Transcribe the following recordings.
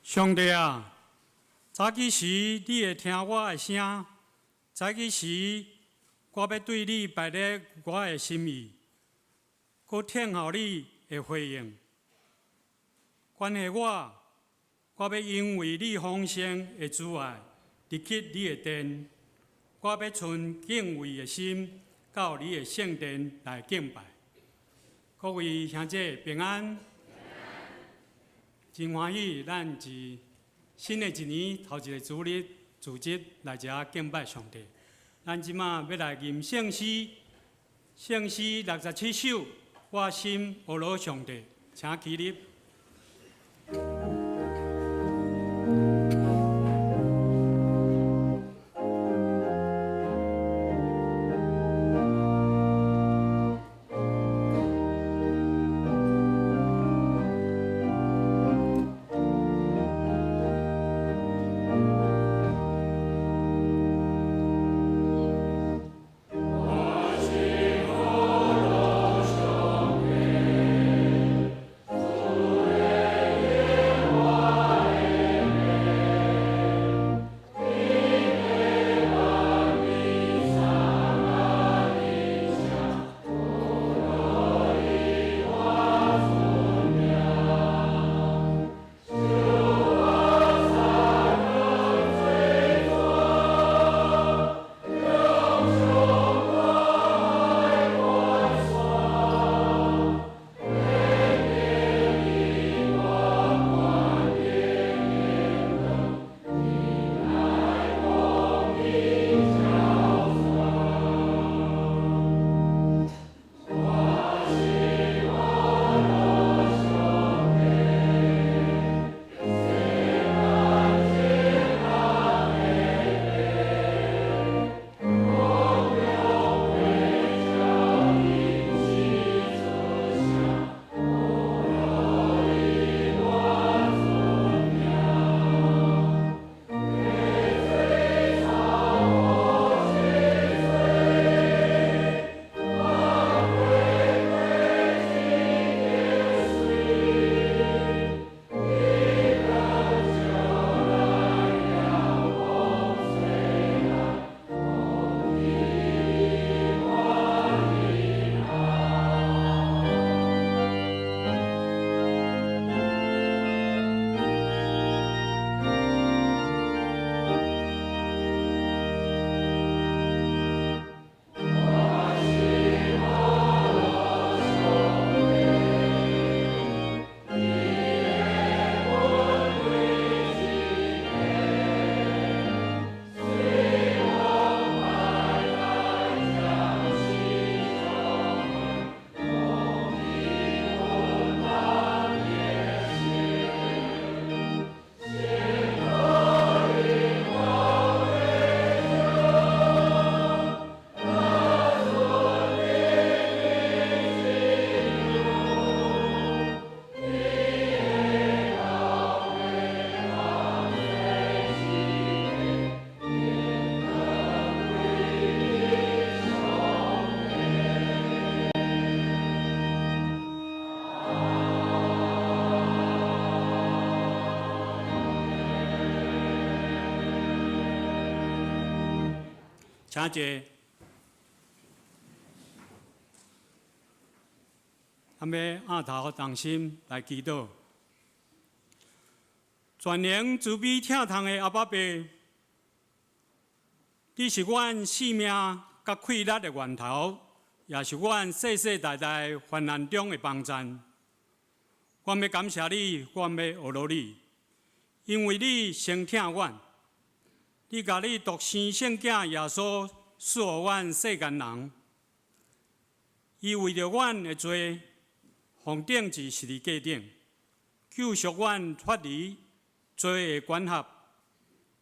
上帝啊，早起時你會聽我的聲，早起時我欲對你白咧我的心意，閣聽候你的回應。關係我，我欲因為你豐盛的慈愛，入去你的殿，我欲存敬畏的心，到你的聖殿來敬拜。各位兄弟平安。真歡喜，咱佇新的一年頭一個主日組織來遮敬拜上帝。咱這馬欲來吟聖詩，聖詩67首，我心呵咾上帝，請起立。我心呵咾上帝。請坐。咱欲仰頭同心來祈禱。全能慈悲疼痛的阿爸父，你是阮性命佮氣力的源頭，也是阮世世代代患難中的幫贊。阮欲感謝你，阮欲學羅你，因為你先疼阮，你共你獨生聖囝耶穌賜予阮世間人，伊為著阮的罪，予釘佇十字架頂，救贖阮脫離罪的管轄，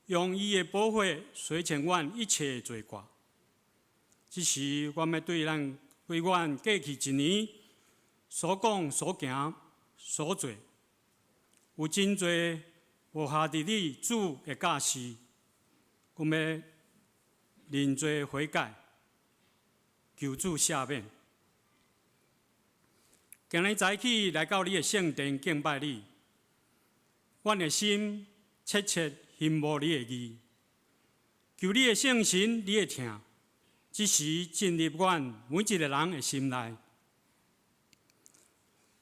用伊的寶血洗清阮一切罪過。這時，阮欲對咱對阮過去一年所講、所行、所做，有真濟無合佇你主的教示，阮欲認罪悔改，求主赦免。今日早起來到你的聖殿敬拜你，阮的心切切欣慕你的義，求你的聖神、你的疼，這時進入阮每一个人的心內。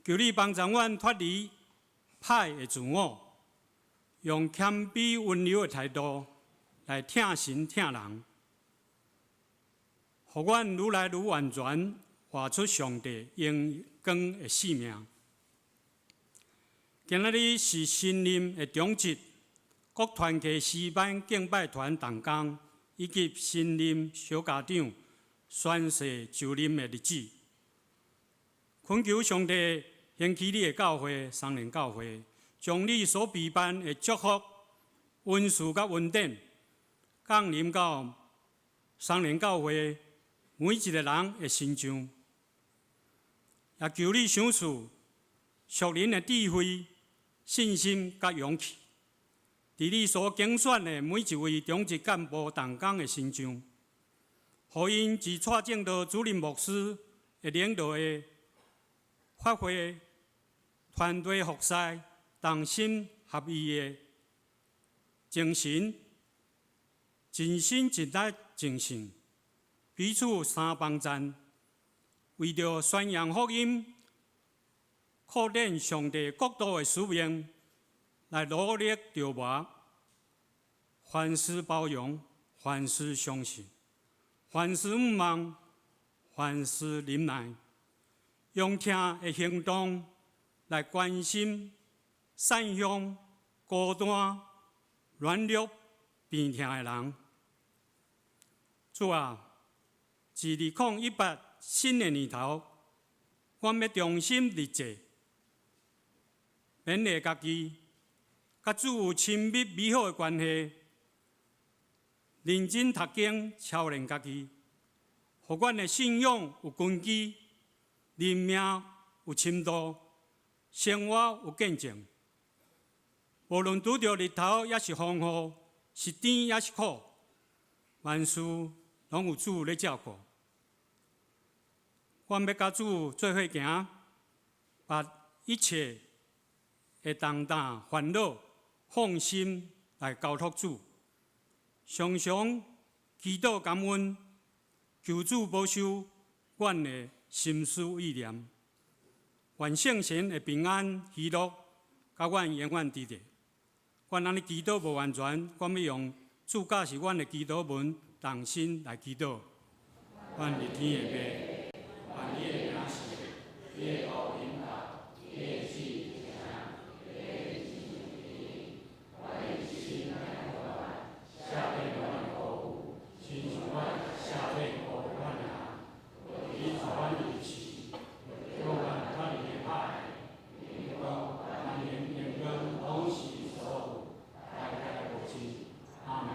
求你幫助阮脫離歹的自我，用謙卑溫柔的態度來疼神疼人，予阮愈來愈完全活出上帝榮光的生命。今仔日是新任的長執各團契詩班敬拜團同工以及新任小家長宣誓就任的日子，懇求上帝興起你的教會，松仁教會，將你所備辦的祝福、恩賜佮恩典，降臨到松仁教會每一个人的身上，也求你賞賜屬靈的智慧、信心佮勇氣，佇你所揀選的每一位長執幹部同工的身上，予𪜶佇蔡正道主任牧師的領導下，發揮團隊服侍、同心合意的精神，盡心盡力盡性，彼此相幫贊，為著宣揚福音、擴展上帝國度的使命，來努力著磨。凡事包容，凡事相信，凡事向望，凡事忍耐，用疼的行動來關心散鄉、孤單、軟弱、病痛的人。主啊，自2018新的年頭，阮欲重新立志，勉勵家己，佮主有親密美好的關係，認真讀經，操練家己，予阮的信仰有根基，靈命有深度，生活有見證。無論拄著日頭抑是風雨，是甜抑是苦，萬事攏有主咧照顧。阮欲佮主做伙行，把一切的重擔、煩惱放心來交託主，常常祈禱感恩，求主保守阮的心思意念，願聖神的平安喜樂，佮阮永遠佇咧。阮按呢祈禱無完全，阮欲用主教示阮的祈禱文同心來祈禱。阮佇天的父，願你的名聖，你的國臨到，你的旨意行，你的旨意阮的心疼阮，赦免阮的過誤，親像阮赦免過阮的人。你帶阮入試，救阮脫離歹，因為國、權能、榮光攏是所有，代代無盡。阿門。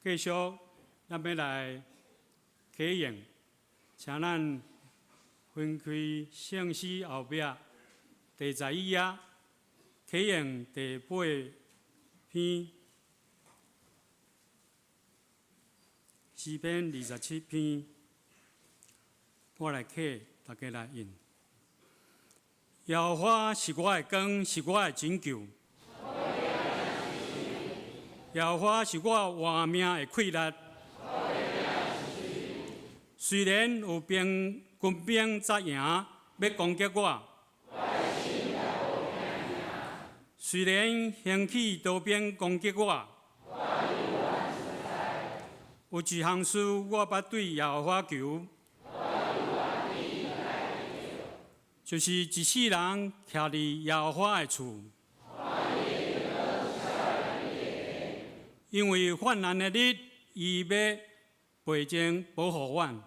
繼續，咱欲來啟用，請咱分開聖詩後壁第11頁，啟用第八篇，詩篇27篇，我來啟，大家來印。耶和華是我的光，是我的拯救。耶和華是我活命的氣力。雖然有兵軍兵紮營欲攻擊我，雖然興起刀兵攻擊我，有一項事我捌對耶和華求，就是一世人徛佇耶和華的厝，因為患難的日，伊欲背前保護阮，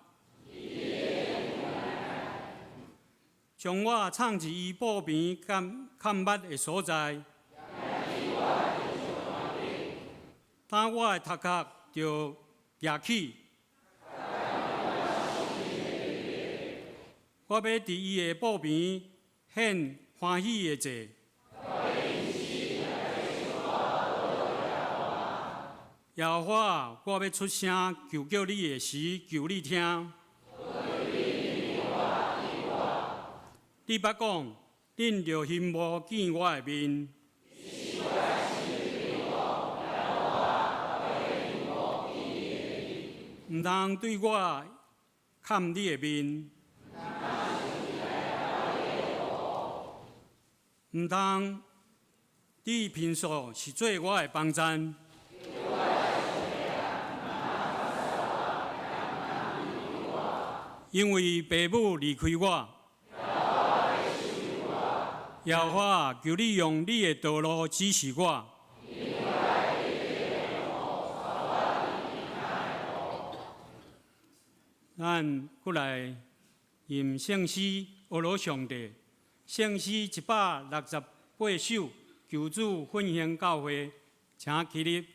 將我藏佇伊布棚崁密的所在。當我的頭殼著夯起，我欲佇伊的布棚獻歡喜的祭。耶和華，我欲出聲求叫你的時，求你聽。你捌講，恁著欣慕見我的面。毋通對我崁你的面。毋通你貧數是做我的幫贊。因為父母離開我，耶和華，求你用你的道路指示我。咱閣來吟聖詩，呵咾上帝。聖詩168首，求主奮興教會，請起立。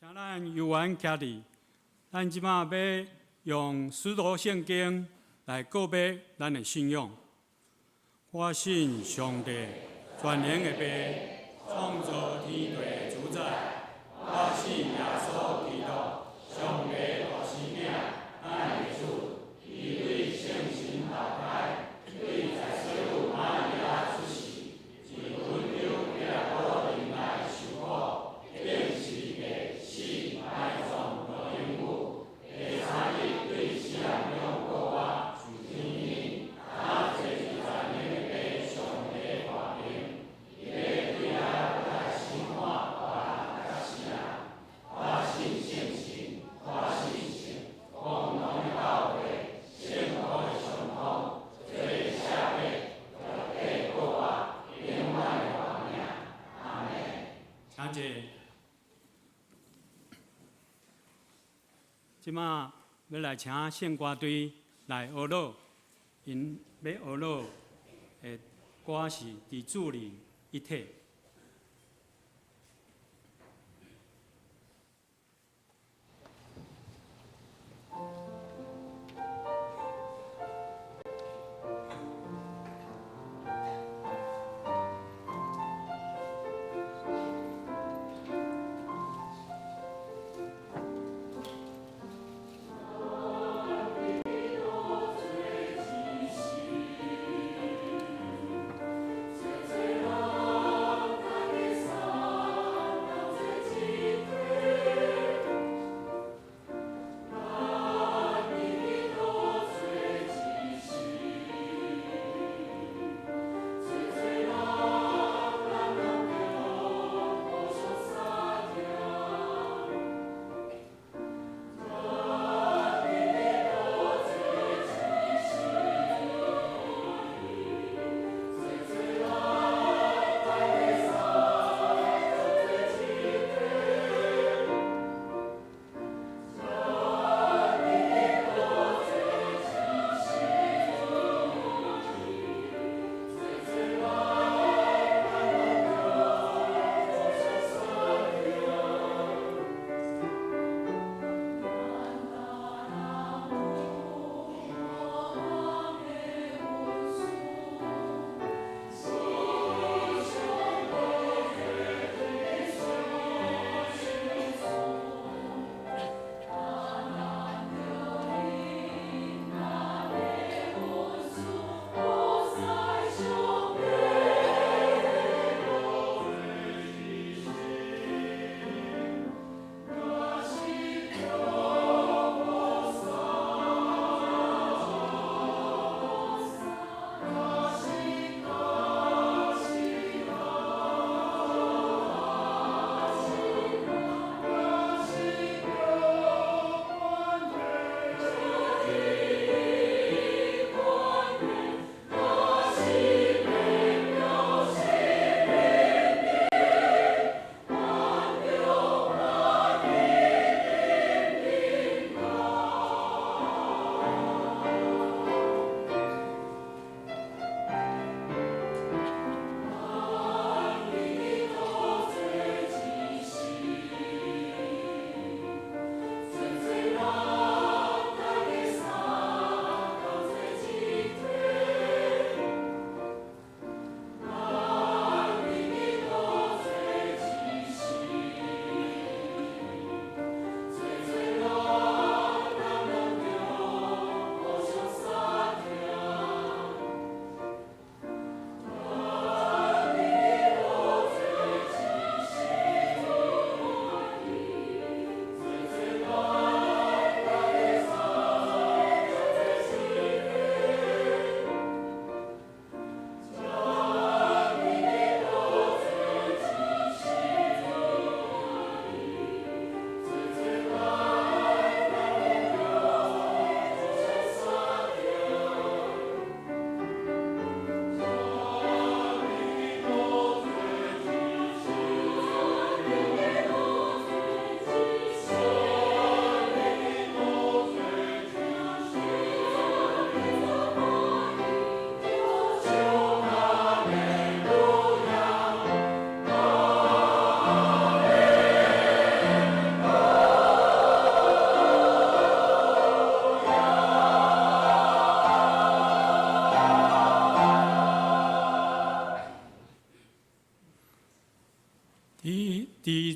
請咱悠閒徛佇，咱這馬欲用使徒聖經來告白咱的信仰。我信上帝，全能的父，創造天地的主宰，我信耶穌基督，上帝獨生囝，咱的主，伊對聖神投胎，對在聖母瑪利亞出世，佇本丟彼拉多忍耐受苦，釘十字架，死埋葬落陰府，第三日對死人中復活，上天，他坐佇全能的父上帝大爿，伊欲對遐來審判活人佮死人。我信聖神，我信聖公同的教會，聖徒的相通，罪的赦免，肉體復活，永遠的活命。阿門。請坐。這馬欲來請聖歌隊來學樂，𪜶欲學樂的歌是《佇主裡一體》。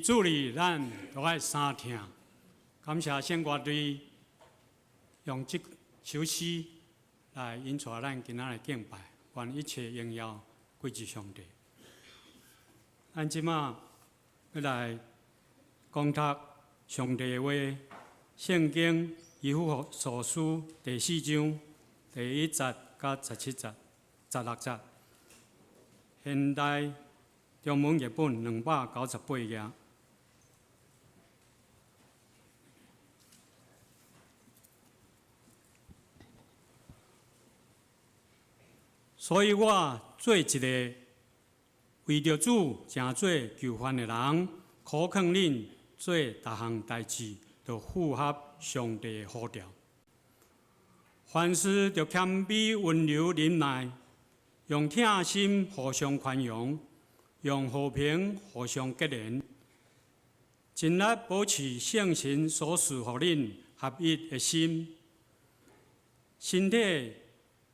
主日咱都愛三疼，感謝聖樂隊用這首詩來引帶咱今仔日敬拜，願一切榮耀歸予上帝。咱這馬欲來講讀上帝的話，聖經以弗所書第四章第一節到17節、16節，現代中文譯本298頁。所以我做一个為著主成做囚犯的人，苦勸恁做逐項代誌，著符合上帝的呼召。凡事著謙卑、溫柔、忍耐，用疼心互相寬容，用和平互相結連，盡力保持聖神所賜予恁合一的心。身體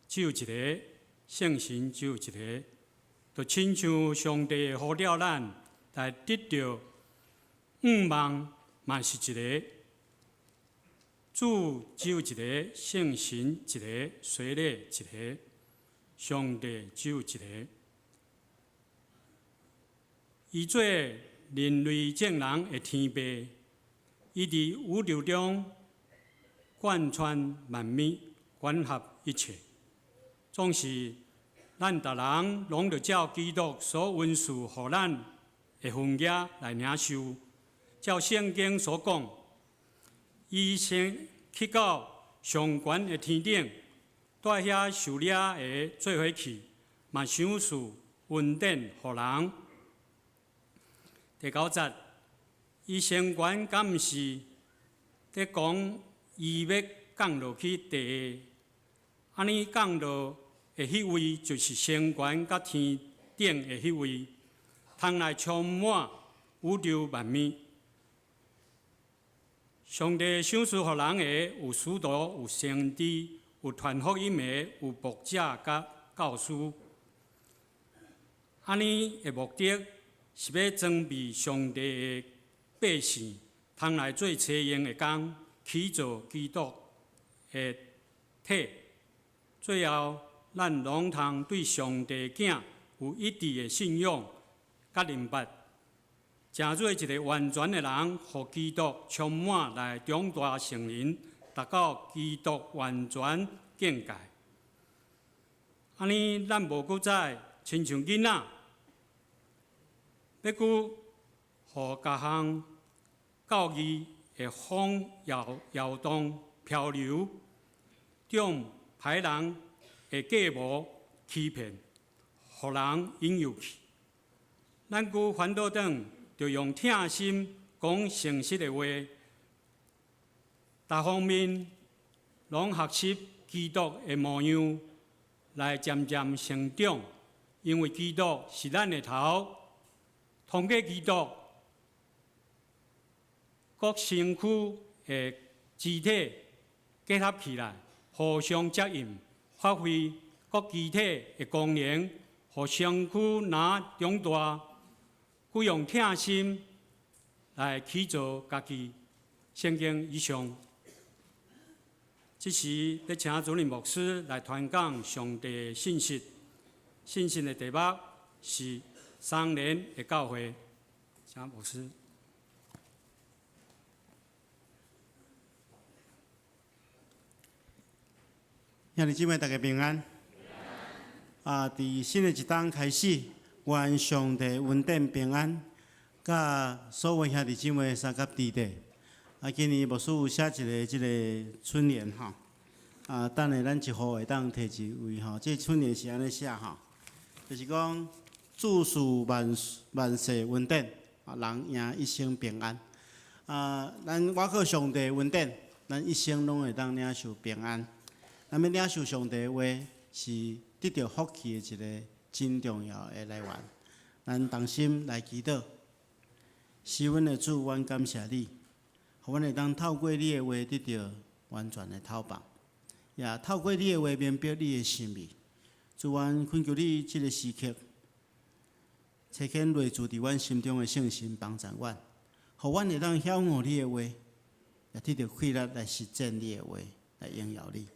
只有一个，聖神只有一个，就親像上帝呼召咱來得著向望，嘛是一个。主只有一个，聖神一个，洗禮一个，上帝只有一个。伊做人類眾人的天父，伊佇宇宙中貫穿萬物，管轄一切。總是咱逐人攏著照基督所恩賜予咱的分額來領受，照聖經所講，伊先去到上懸的天頂，帶遐受掠的做伙去，嘛賞賜恩典予人。第九節，伊升懸敢毋是佇講伊欲降落去地下？按呢降落的彼位，就是升懸到天頂的彼位，通來充滿宇宙萬物。上帝賞賜予人的有使徒、有先知、有傳福音的、有牧者佮教師。按呢的目的是欲裝備上帝的百姓，通來做齊用的工，起造基督的體。最後，咱攏通對上帝囝有一致的信仰佮認捌，成做一个完全的人，予基督充滿來長大成人，達到基督完全境界。按呢，咱無閣再親像囡仔，欲閣予各項教義的風搖搖動漂流，中歹人的計謀欺騙，予人引誘去。咱閣反倒轉，著用疼心講誠實的話，逐方面攏學習基督的模樣，來漸漸成長。因為基督是咱的頭，通過基督，各身軀的肢體結合起來，互相接應，發揮各肢體的功能，予身軀若長大，閣用疼心來起造家己。聖經以上，這時欲請主任牧師來傳講上帝的信息。信息的題目是相連的教會。請牧師。兄弟姊妹，大家平安。啊，佇新的一冬開始，願上帝恩典平安，佮所有兄弟姊妹相佮弟弟。啊，今年牧師有寫一个這个春聯吼。啊，等下咱一戶會當提一位吼。這春聯是按呢寫吼，就是講主賜萬萬世恩典，啊，人贏一生平安。啊，咱倚靠上帝恩典，咱一生攏會當領受平安。咱欲領受上帝的話，是得著福氣的一个真重要的來源。咱同心來祈禱，是阮的主，阮感謝你，予阮會當透過你的話得著完全的透放，也透過你的話明白你的心意。主，阮懇求你這个時刻，差遣內住佇阮心中的聖神幫助阮，予阮會當曉悟你的話，也得著氣力來實踐你的話，來榮耀你。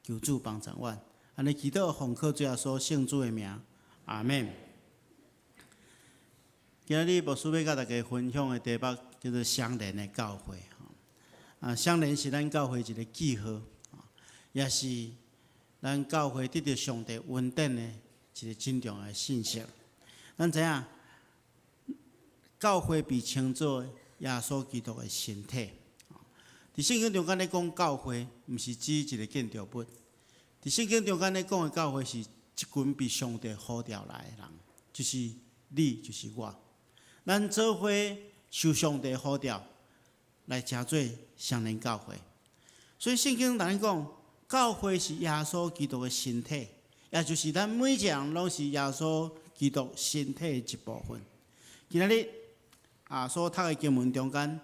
求主幫助阮，按呢祈禱奉靠主耶穌聖子的名，阿門。今仔日牧師欲佮大家分享的題目叫做相連的教會。啊，相連是咱教會一个記號，也是咱教會得著上帝恩典的一个真重要的信息。咱知影，教會被稱做耶穌基督的身體。佇聖經中間咧講教會，毋是指一个建築物。佇聖經中間咧講的教會是一群被上帝呼召來的人，就是你，就是我。咱做伙受上帝呼召來成做相連教會。所以聖經咱講，教會是耶穌基督的身體，也就是咱每一个人攏是耶穌基督身體的一部分。今仔日啊，所讀的經文中間，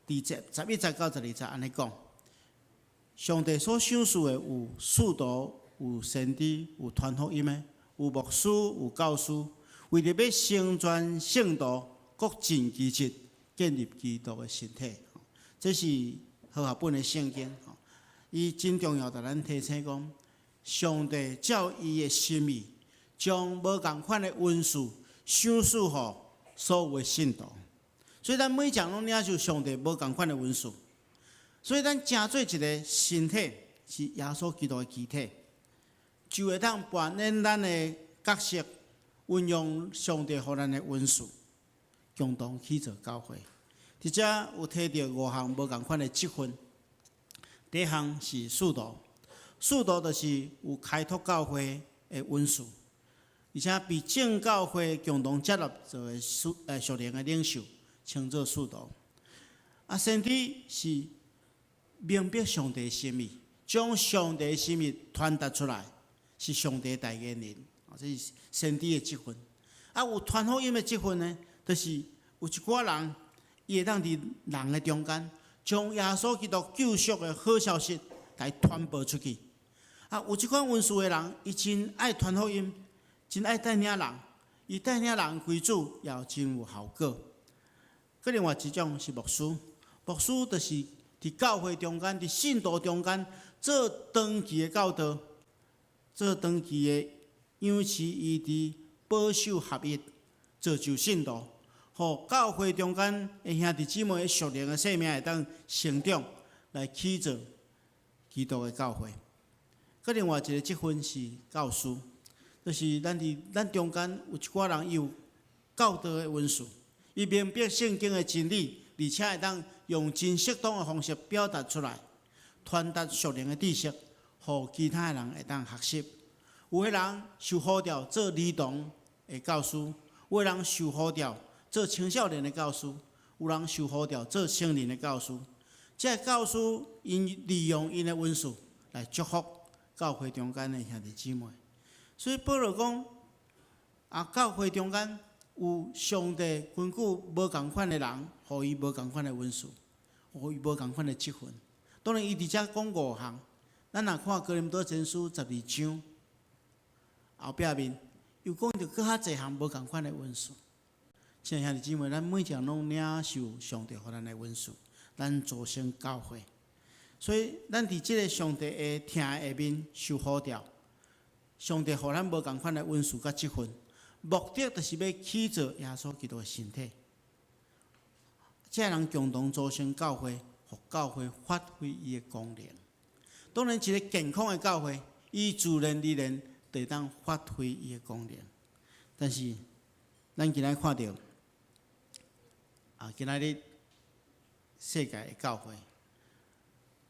佇11節到12節按呢講，上帝所賞賜的有使徒、有先知、有傳福音的、有牧師、有教師，為著欲成全聖徒，各盡其職，建立基督的身體。這是和合本的聖經，伊真重要，共咱提醒講，上帝照伊的心意，將無仝款的恩賜賞賜予所有的信徒。所以咱每一個人攏領受上帝無仝款的恩賜。所以咱成做一个身體，是耶穌基督的肢體，就會當扮演咱的角色，運用上帝予咱的恩賜，共同去做教會。佇遮有提著五項無仝款的職分。第一項是使徒，使徒就是有開拓教會的恩賜，而且被眾教會共同接納做為屬靈的領袖，稱做使徒。啊，先知是明白上帝心意，將上帝心意傳達出來，是上帝代言人，這是先知的職分。啊，有傳福音的職分呢，就是有一寡人，伊會當佇人的中間，將耶穌基督救贖的好消息來傳播出去。啊，有這款恩賜的人，伊真愛傳福音，真愛帶領人，伊帶領人歸主，也真有效果。閣另外一種是牧師，牧師就是佇教會中間、佇信徒中間做長期的教導，做長期的養飼、醫治、保守合一，造就信徒，予教會中間的兄弟姊妹屬靈的生命會當成長，來起造基督的教會。閣另外一个職分是教師，就是咱佇咱中間有一寡人伊有教導的恩賜，伊明白聖經的真理，而且會當用真適當的方式表達出來，傳達屬靈的知識，予其他的人會當學習。有的人受呼召做兒童的教師，有的人受呼召做青少年的教師，有人受呼召做成人的教師。這个教師𪜶利用𪜶的恩賜來祝福教會中間的兄弟姊妹。所以保羅講，啊，教會中間有上帝根據無仝款的人，予伊無仝款的恩賜，予伊無仝款的職分。當然，伊佇遮講五項，咱若看哥林多前書12章後壁面，又講著閣較濟項無仝款的恩賜。親愛兄弟姊妹，咱每一個人攏領受上帝予咱的恩賜，咱組成教會。所以，咱佇這个上帝的疼下面受呼召，上帝予咱無仝款的恩賜佮職分，目的就是欲起造耶穌基督的身體。這个人共同組成教會，予教會發揮伊的功能。當然，一个健康的教會，伊自然而然就會當發揮伊的功能。但是，咱今仔看著啊，今仔日世界的教會，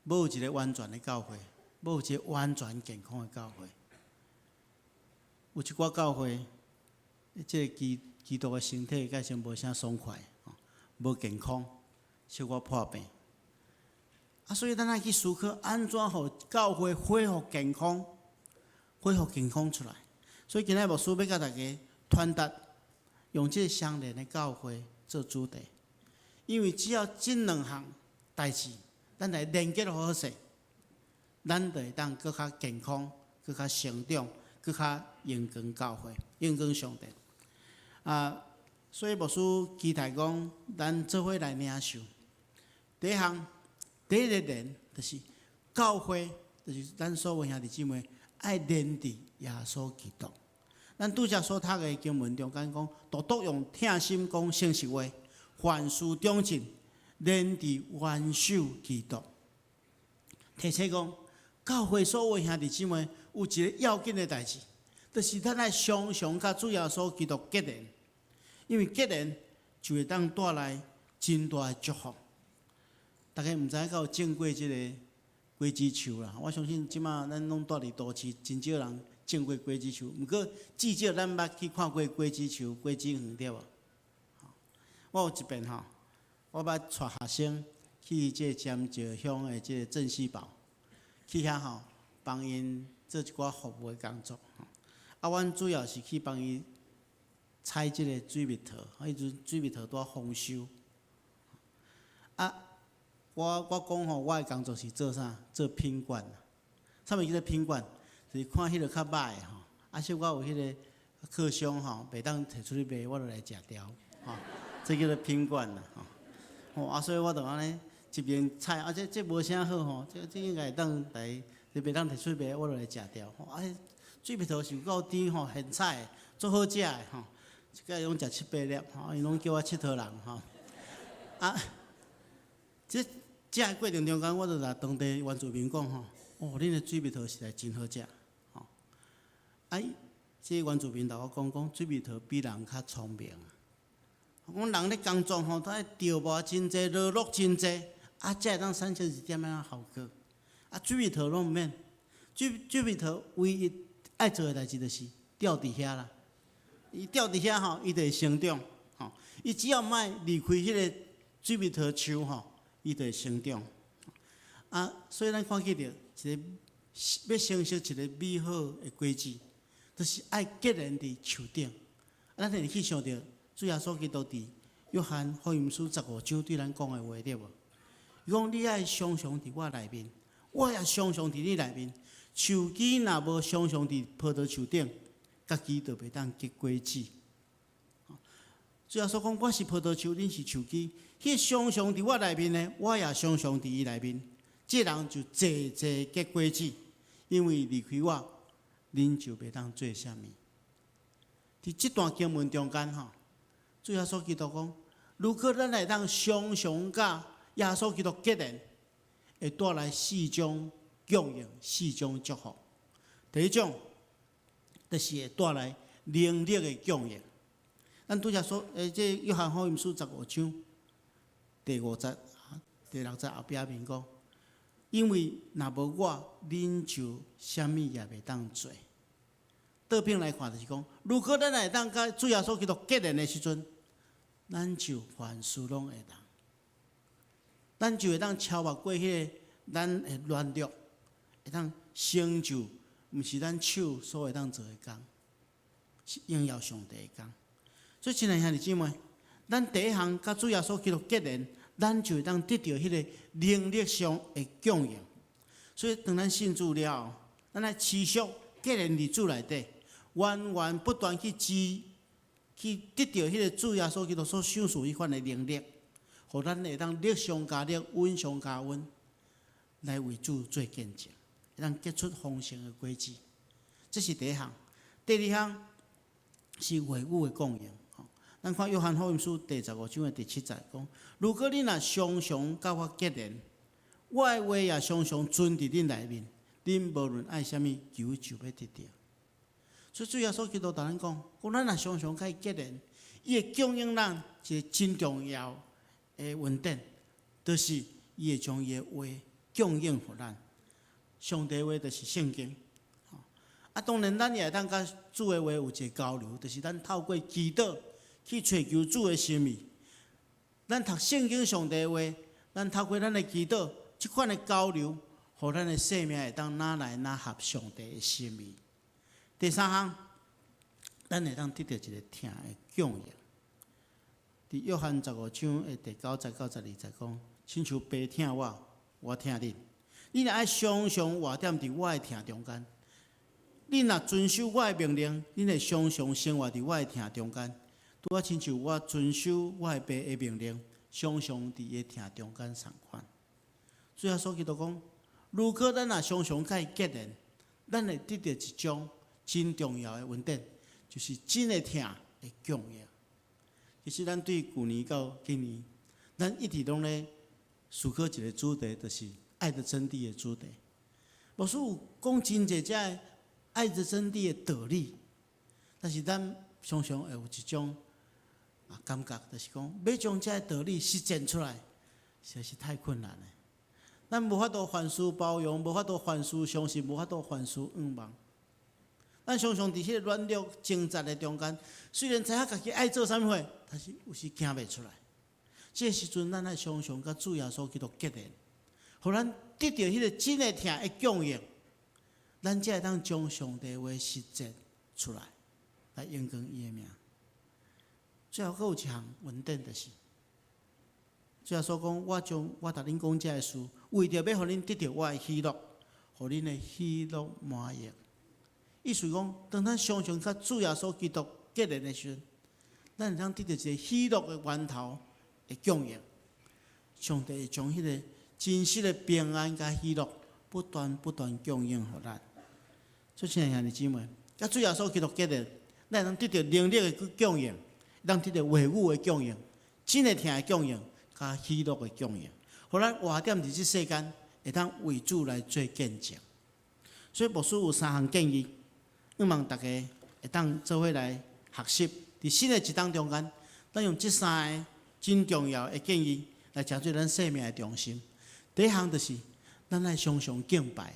無一个完全的教會，無一个完全健康的教會。有一寡教會，這个基督的身體蓋先無啥爽快，無健康，小可破病。啊，所以咱愛去思考，按怎予教會恢復健康，恢復健康出來。所以今仔牧師欲佮大家傳達，用這个相連的教會做主題。因為只要這兩項代誌，咱來連結好勢，咱就會當閣較健康、閣較成長、閣較榮光教會、榮光上帝。啊，所以牧師期待講，咱做伙來領受。第一項，第一个連，就是教會，就是咱所有兄弟姊妹愛連佇耶穌基督。咱拄才所讀的經文中間講，獨獨用疼心講誠實話，凡事長進，連佇元首基督。提醒講，教會所有兄弟姊妹有一个要緊的代誌，就是咱愛常常佮主耶穌基督結連，因為結連就會當帶來真大的祝福。大家毋知影敢有種過這个果子樹啦？我相信這馬咱攏蹛佇都市，真少人種過果子樹。毋過至少咱捌去看過果子樹、果子園，對無？我有一遍吼，我捌帶學生去這个尖石鄉的這个鎮西堡，去遐吼幫𪜶做一寡服務的工作。啊，阮主要是去幫伊採這个水蜜桃，彼陣水蜜桃拄仔豐收。啊，我講吼，我的工作是做啥？做品管。啥物叫做品管？就是看彼个較歹的吼，啊，小可有彼个客商吼，袂當提出去賣，我就來食掉，吼，這叫做品管啦，吼。吼啊，所以我就按呢一邊採，啊，這無啥好吼，這應該會當來，這袂當提出去賣，我就來食掉。吼，啊，水蜜桃是有夠甜吼，現採的，足好食的吼，一擺攏食七八粒，吼，𪜶攏叫我𨑨迌人吼。啊，這食的過程中間，我就共當地原住民講吼，哦，恁的水蜜桃實在真好食，吼。啊，這原住民共我講講，水蜜桃比人較聰明。講人咧工作吼，都愛著磨真濟，勞碌真濟，啊，才會當產生一點仔效果。啊，水蜜桃攏毋免，水蜜桃唯一愛做的代誌就是吊佇遐啦。伊吊佇遐吼，伊就會成長。吼，伊只要莫離開彼个水蜜桃樹吼，伊就會成長。啊，所以咱看見著一个欲成熟一个美好的果子，就是愛結連佇樹頂。啊，咱會去想著主耶穌基督佇約翰福音書十五章對咱講的話，對無？伊講你愛常常佇我內面，我也常常佇你內面。樹枝若無常常佇葡萄樹頂，家己就袂當結果子。主耶穌講：我是葡萄樹，恁是樹枝。彼常常佇我內面的，我也常常佇伊內面。這人就濟濟結果子，因為離開我，恁就袂當做啥物。佇這段經文中間吼，主耶穌基督講：如果咱會當常常佮耶穌基督結連，會帶來四種供應，四種祝福。第一種，就是會帶來能力的供應。咱拄才說，這約翰福音書十五章第五節、第六節後壁面講，因為若無我，恁就啥物也袂當做。倒反來看，就是講，如果咱會當佮主耶穌基督結連的時陣，咱就凡事攏會當，咱就會當超越過彼个咱的軟弱，會當成就，毋是咱手所會當做的工，是榮耀上帝的工。所以，親愛兄弟姊妹，咱第一項佮主耶穌基督結連，咱就會當得著彼个能力上的供應。所以，當咱信主了後，咱愛持續結連佇主內底，源源不斷去支去得著彼個主耶穌基督所賞賜彼款的能力，予咱會當力上加力，恩上加恩，來為主做見證，會當結出豐盛的果子。這是第一項。第二項是話語的供應。咱看約翰福音書第十五章的第七節講：如果恁若常常佮我結連，我的話也常常存佇恁內面，恁無論愛啥物，求就欲得著。所以主耶穌基督共咱講，講咱若常常佮伊結連，伊會供應咱一个真重要的恩典，就是伊會將伊的話供應予咱。上帝話就是聖經。啊，當然咱也會當佮主的話有一个交流，就是咱透過祈禱去揣求主的心意。咱讀聖經上帝的話，咱透過咱的祈禱，這款的交流，予咱的生命會當愈來愈合上帝的心意。第三項，咱會當得著一个疼的供應。佇約翰十五章的第九節到十二節講，親像爸疼我，我疼恁。恁若愛常常活踮佇我的疼中間，恁若遵守我的命令，恁會常常生活佇我的疼中間，拄仔親像我遵守我的爸的命令，常常佇伊的疼中間仝款。主耶穌基督講，如果咱若常常佮伊結連，咱會得著一種真重要的恩典，就是真的疼的供應。其實咱對舊年到今年，咱一直攏咧思考一個主題，就是愛的真諦的主題。牧師有講真濟這个愛的真諦的道理，但是咱常常會有一種感覺，就是講欲將這個道理實踐出來，實在是太困難了。咱無法度凡事包容，無法度凡事相信，無法度凡事仰望。咱常常佇彼个軟弱掙扎的中間，雖然知影家己愛做啥物貨，但是有時行袂出來。這个時陣，咱愛常常佮主耶穌基督結連，予咱得著彼个真的疼的供應，咱才會當將上帝話實踐出來，來榮光伊的名。最後，閣有一項恩典，就是主耶穌講：我將我逐恁講這个事，為著欲予恁得著我的喜樂，予恁的喜樂滿溢。意思講，當咱常常佮主耶穌基督結連的時陣，咱會當得著一个喜樂的源頭的供應。上帝會將彼个真實的平安佮喜樂不斷不斷供應予咱。所以，親愛兄弟姊妹，佮主耶穌基督結連，咱會當得著能力的供應，當得著話語的供應，真的疼的供應，佮喜樂的供應，予咱活踮佇這世間，會當為主來做見證。所以牧師有三項建議，向望大家會當做伙來學習。佇新的一冬中間，咱用這三个真重要的建議來成做咱生命的中心。第一項就是，咱愛常常敬拜。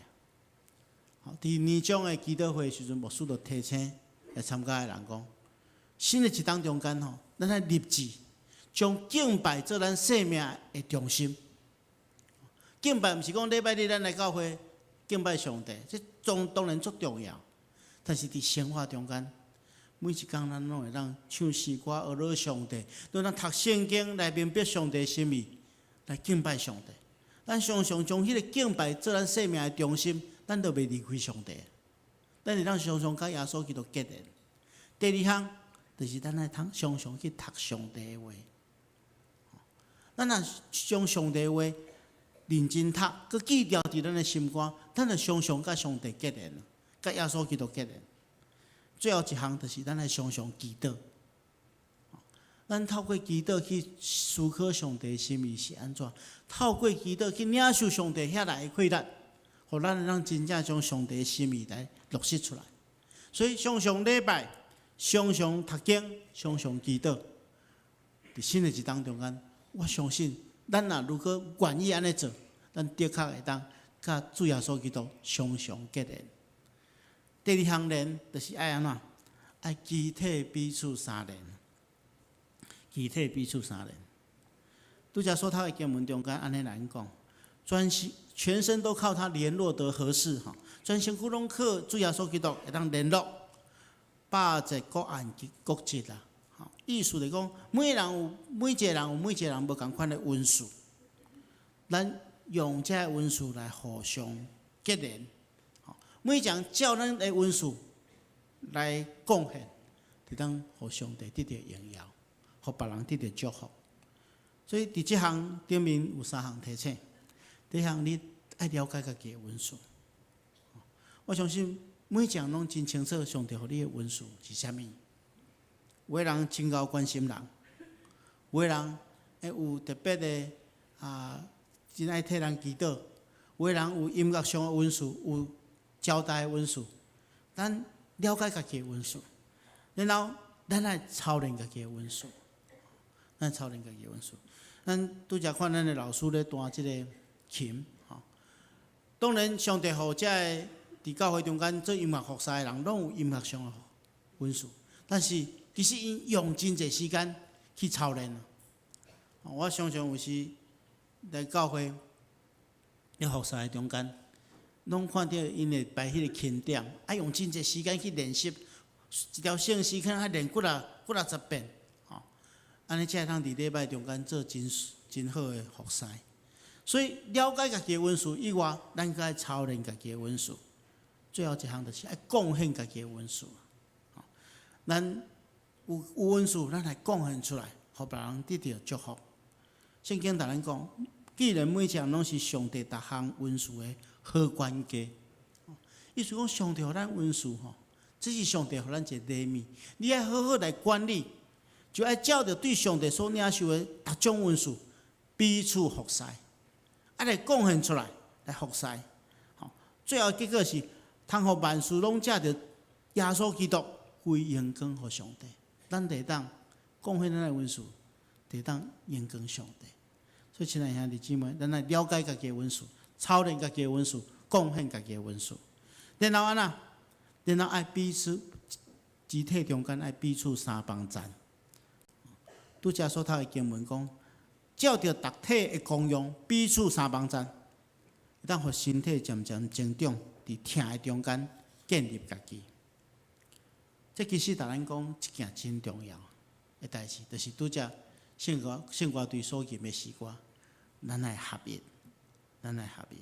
佇年終的祈禱會時陣，牧師就提醒來參加的人講：新的一冬中間吼，咱愛立志將敬拜做咱生命的中心。敬拜毋是講禮拜日咱來教會敬拜上帝，這當然足重要。但是佇生活中間，每一工咱攏會當唱詩歌，學樂上帝，攏當讀聖經來明白上帝心意，來敬拜上帝。咱常常將彼个敬拜做咱生命的中心，咱就袂離開上帝。咱會當常常佮耶穌基督結連。第二項就是咱愛通常常去讀上帝的話。咱若將上帝的話認真讀，閣記牢佇咱的心肝，咱就常常佮上帝結連，佮耶穌基督結連。最後一項就是咱愛常常祈禱。咱透過祈禱去思考上帝心意是按怎，透過祈禱去領受上帝遐來的氣力，予咱會當真正將上帝心意來落實出來。所以常常禮拜，常常讀經，常常祈禱，佇新的一冬中間，我相信咱若如果願意按呢做，咱的確會當佮主耶穌基督常常結連。第二項連就是愛按怎？愛肢體彼此相連，肢體彼此相連。拄才所讀的經文中間按呢來講，全身都靠他聯絡得合適吼，全身軀攏靠主耶穌基督會當聯絡，百節各按各職啦。吼，意思就是講，每一個人有無仝款的恩賜，咱用這个恩賜來互相結連。每一個人照咱的恩賜來貢獻，就當予上帝得著榮耀，予別人得著祝福。所以佇這項頂面有三項提醒。第一項，你愛了解家己的恩賜。我相信每一個人攏真清楚，上帝予你的恩賜是啥物。有的人真𠢕關心人，有的人會有特別的啊，真愛替人祈禱。有的人有音樂上的恩賜，有交代的恩賜。咱了解家己的恩賜，然後咱愛操練家己的恩賜，咱操練家己的恩賜。咱拄才看咱的老師咧彈這个琴，吼。當然，上帝予這个佇教會中間做音樂服侍的人，攏有音樂上的恩賜。但是，其實𪜶用真濟時間去操練。我常常有時來教會咧服侍的中間，攏看著𪜶會擺彼个琴點，愛用真濟時間去練習，一條聖詩可能愛練幾若幾若十遍，吼，按呢才會當佇禮拜中間做真真好的服侍。所以了解家己的恩賜以外，咱閣愛操練家己的恩賜。最後一項就是愛貢獻家己的恩賜。咱有恩賜，咱來貢獻出來，予別人得著祝福。聖經共咱講，既然每一項攏是上帝逐項恩賜的好管家，意思講上帝予咱恩賜吼，這是上帝予咱一個禮物，你愛好好來管理，就愛照著對上帝所領受的逐種恩賜，彼此服侍，愛來貢獻出來，來服侍。吼，最後結果是，通予萬事攏藉著耶穌基督歸榮光予上帝。咱會當貢獻咱的恩賜，會當榮光上帝。所以，親愛兄弟姊妹，咱來了解家己的恩賜，操練家己的恩賜，貢獻家己的恩賜。然後按怎？然後愛彼此肢體中間愛彼此相幫贊。拄才所讀的經文講，照著逐體的功用，彼此相幫贊，會當予身體漸漸成長，佇疼的中間建立家己。這其實共咱講一件真重要的代誌，就是拄才聖歌隊所吟的詩歌，咱愛合一，咱愛合一，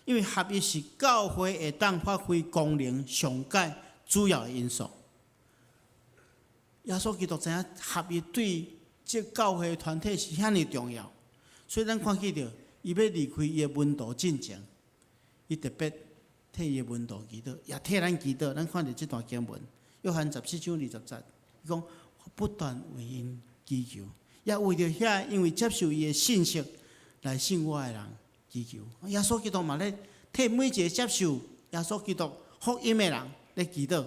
因為合一是教會會當發揮功能上蓋主要的因素。耶穌基督知影合一對這教會團體是遐爾重要，所以咱看見著，伊欲離開伊的門徒進前，伊特別替伊的門徒祈禱，也替咱祈禱。咱看著這段經文，約翰14章20節，伊講：我不斷為𪜶祈求，也為著遐因為接受伊的信息來信我的人祈求。耶穌基督嘛咧替每一個接受耶穌基督福音的人咧祈禱，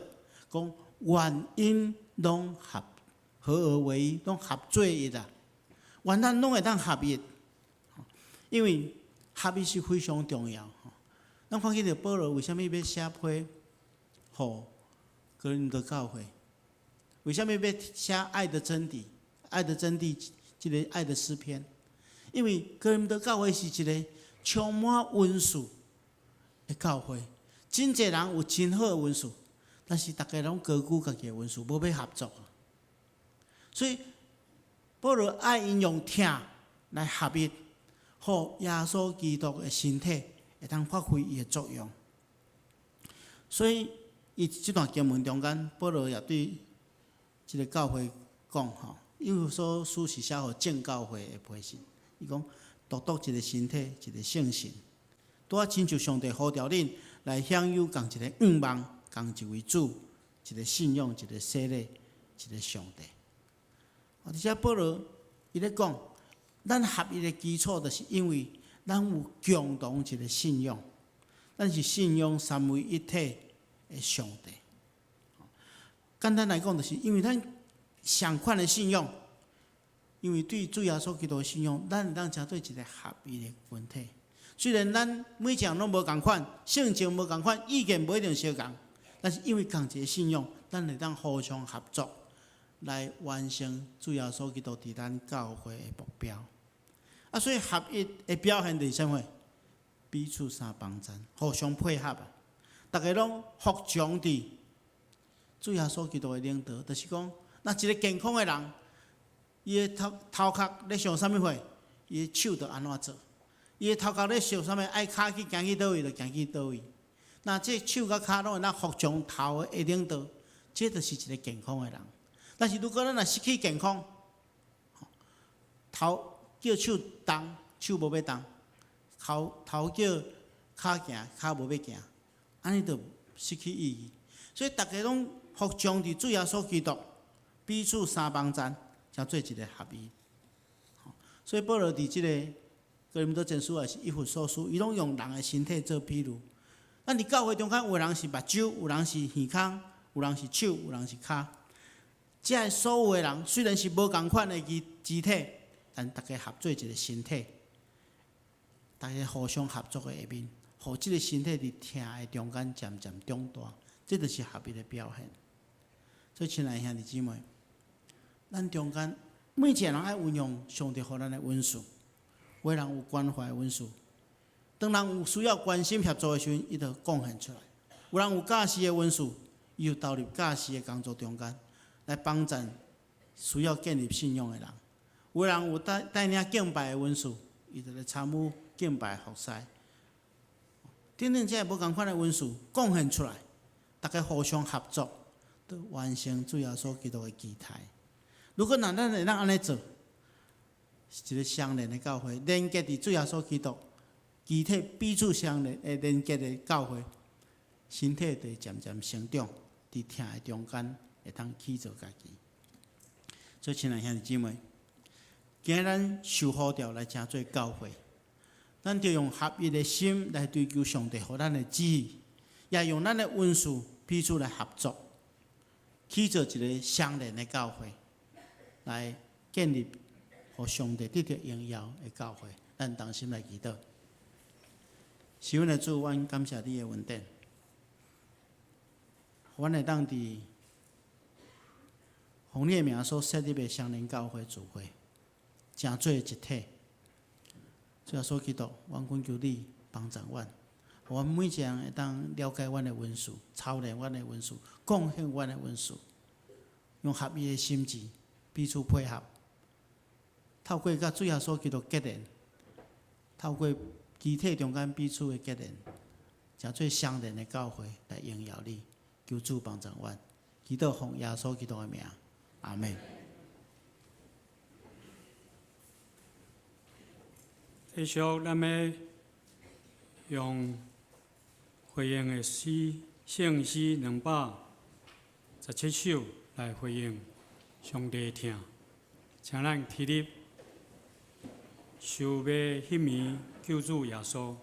講願𪜶攏合合而為一，攏合做一啦。願咱攏會當合一，因為合一是非常重要。咱看見著保羅為啥物欲寫批予哥林多教會？為啥物欲寫愛的真諦？愛的真諦，這個愛的詩篇？因為哥林多教會是一個充滿恩賜的教會，真濟人有真好的恩賜，但是逐家攏高舉家己的恩賜，無欲合作。所以保羅愛𪜶用疼來合一，予耶穌基督的身體會當發揮伊的作用。所以，伊這段經文中間，保羅也對這個教會講吼，以弗所書是寫予眾教會的批信。伊講，獨獨一個身體，一個聖神，拄仔親像上帝呼召恁來享有仝一個向望，仝一位主，一個信仰，一個洗禮，一個上帝。而且保羅伊咧講，咱合一的基礎，就是因為咱有共同一個信仰，咱是信仰三位一體的上帝。簡單來講，就是因為咱相款的信仰，因為對主耶穌基督的信仰，咱會當成做一個合一的群體。雖然咱每一項攏無仝款，性情無仝款，意見無一定相仝，但是因為仝一個信仰，咱會當互相合作，來完成主耶穌基督佇咱教會的目標。啊，所以合一的表現就是啥物？彼此相幫贊，互相配合啊！逐家攏服從佇主耶穌基督的領導，就是講，若一個健康的人，伊的頭殼咧想啥物貨，伊的手就按怎做；伊的頭殼咧想啥物，愛跤去行去佗位就行去佗位。若這手佮跤攏會當服從頭的領導，這就是一個健康的人。但是如果咱若失去健康，頭叫手動，手無欲動；頭叫跤行，跤無欲行，按呢就失去意義。所以逐家攏服從佇主耶穌基督，彼此相幫贊，才做一個合一。所以保羅佇這個哥林多前書抑是以弗所書，伊攏用人的身體做比喻。咱佇教會中間，有人是目睭，有人是耳孔，有人是手，有人是跤。這所有的人雖然是無仝款的肢體，但逐家合做一個身體，逐家互相合作的下面，予這個身體佇疼的中間漸漸長大，這就是合一的表現。所以，親愛兄弟姊妹，咱中間每一個人愛運用上帝予咱的恩賜，有的人有關懷的恩賜，當人有需要關心協助的時陣，伊就貢獻出來；有人有教示的恩賜，伊就投入教示的工作中間，來幫贊需要建立信仰的人。有人有帶領敬拜的恩賜，伊就來參與敬拜服侍。等等，這無仝款的恩賜貢獻出來，逐家互相合作，完成主耶穌基督的期待。如果若咱會當按呢做，是一个相連的教會，連結佇主耶穌基督，肢體彼此相連的連結的教會，身體就會漸漸成長，佇疼的中間會當起造家己。所以，親愛兄弟姊妹，今日咱受呼召來成做教會，咱著用合一的心來追求上帝予咱的旨意，也用咱的恩賜彼此來合作，起造一个相連的教會，來建立予上帝得著榮耀的教會。咱同心來祈禱。是阮的主，阮感謝你的恩典，予阮會當佇奉你的名所設立的相連教會聚會，成做一體。主耶穌基督，阮懇求你幫助阮，予阮每一个人會當了解阮的恩賜，操練阮的恩賜，貢獻阮的恩賜，用合一的心志彼此配合，透過佮主耶穌基督結連，透過肢體中間彼此的結連，成做相連的教會來榮耀你。求主幫助阮，祈禱奉耶穌基督的名，阿們。繼續，咱欲用回應的詩，聖詩217首來回應上帝疼，請咱起立，受賣彼暝救主耶穌。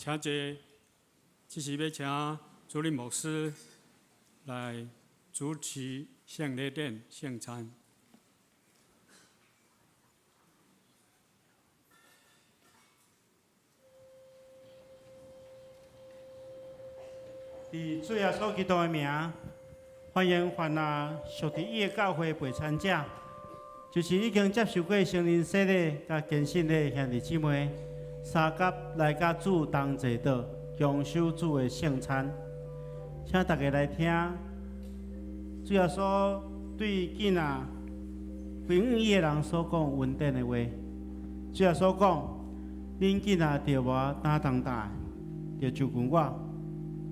請坐，這時欲請主任牧師來主持聖禮典聖餐。佇主耶穌基督的名，歡迎凡啊屬佇伊的教會陪餐者，就是已經接受過聖靈洗禮佮堅信的兄弟姊妹，相佮來佮主同坐桌，共守主的聖餐。請大家來聽主耶穌對囝仔歸向伊的人所講恩典的話。主耶穌講：恁囝仔著無擔重擔，著就近我，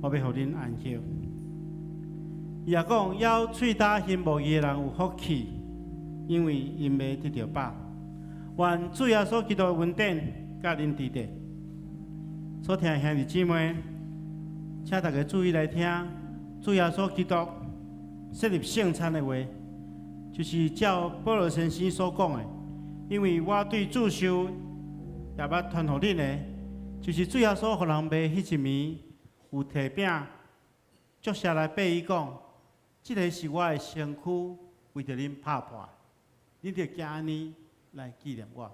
我欲予恁安歇。伊也講：枵喙焦心無義的人有福氣，因為𪜶欲得著飽。願主耶穌基督的恩典佮恁佇咧。所疼的兄弟姊妹，請大家注意來聽，主耶穌基督設立聖餐的話，就是照保羅先生所講的。因為我對主受，也捌傳予恁的，就是主耶穌予人賣彼一暝，有提餅，祝謝來擘伊講：這个是我的身軀，為著恁拍破，恁著行按呢來紀念我。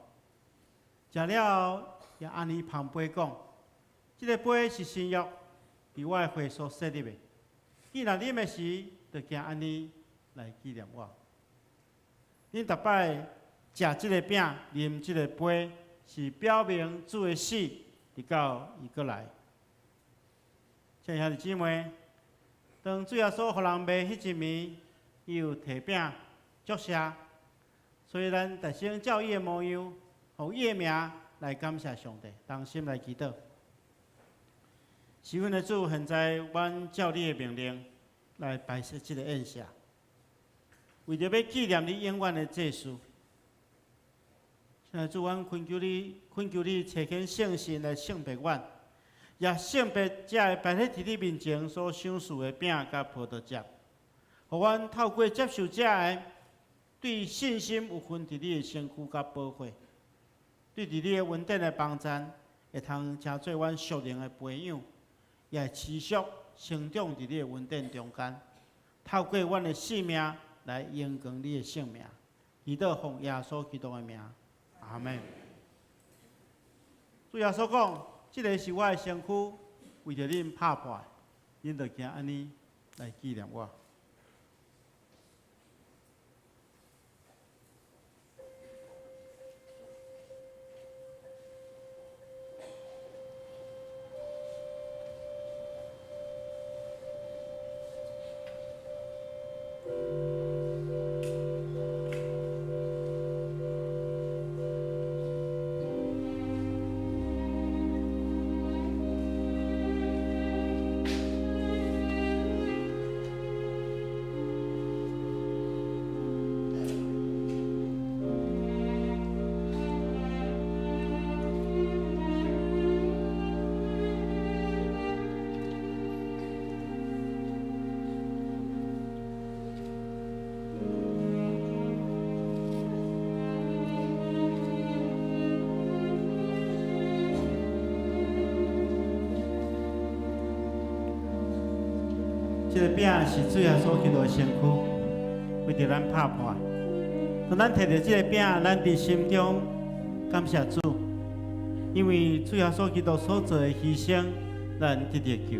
食了後，也按呢捧杯講：這个杯是新約，佇我的血所設立的。既然啉的時，著行按呢來紀念我。恁逐擺食這个餅、啉這个杯，是表明主的死，直到伊閣來。親愛兄弟姊妹，當主耶穌予人賣彼一暝，伊有提餅祝謝，所以咱特先照伊的模樣，予伊的名來感謝上帝，同心來祈禱。是阮的主，現在阮照你的命令來擺設這个宴席，為著欲紀念你永遠的祭司。親愛主，阮懇求你，懇求你差遣聖神來聖別阮，也聖別這个擺佇你面前所賞賜的餅佮葡萄汁，予阮透過接受這个，對信心有份佇你的身軀佮寶血，對佇你的恩典的幫贊，會通成做阮屬靈的培養，也會持續成長佇你的恩典中間。透過阮的生命來榮光你的聖名，祈禱奉耶穌基督的名，阿們。主耶穌講：這个是我的身軀，為著恁拍破，恁著行按呢來紀念我。這个餅是主耶穌基督的身軀，為著咱拍破。當咱提著這个餅，咱佇心中感謝主，因為主耶穌基督所做的犧牲，咱得著救。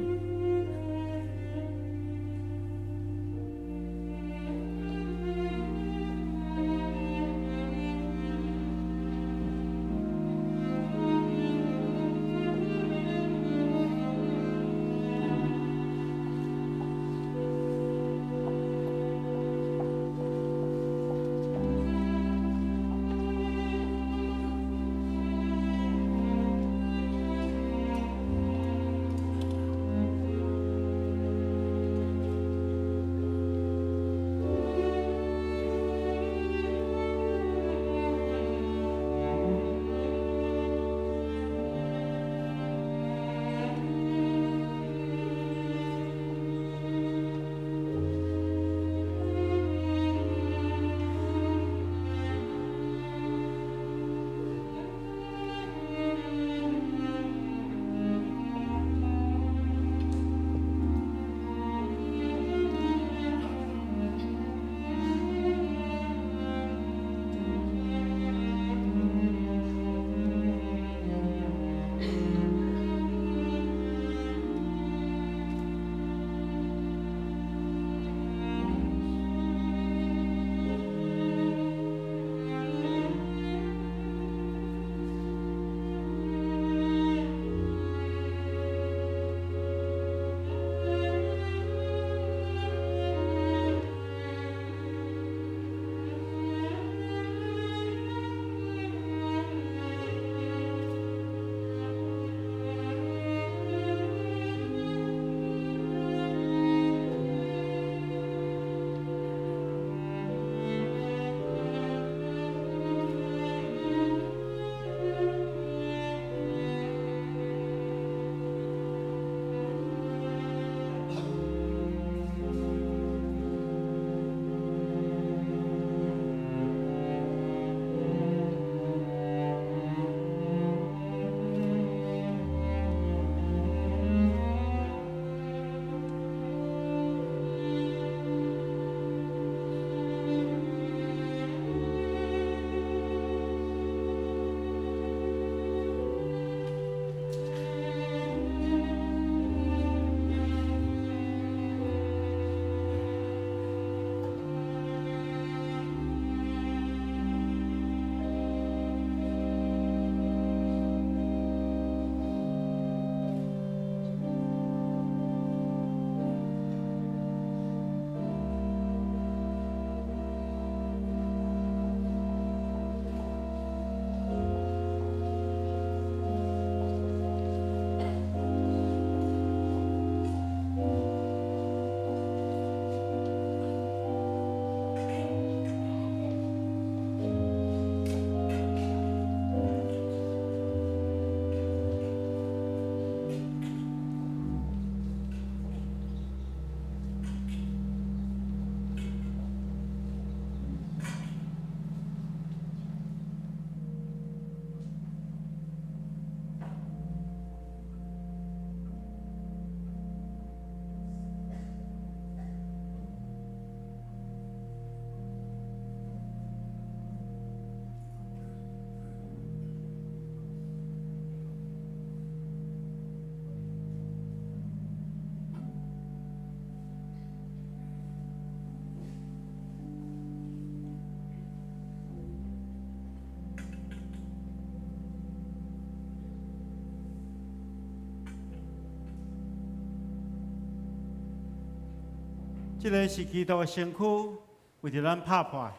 這个是基督的身軀，為著咱拍破的，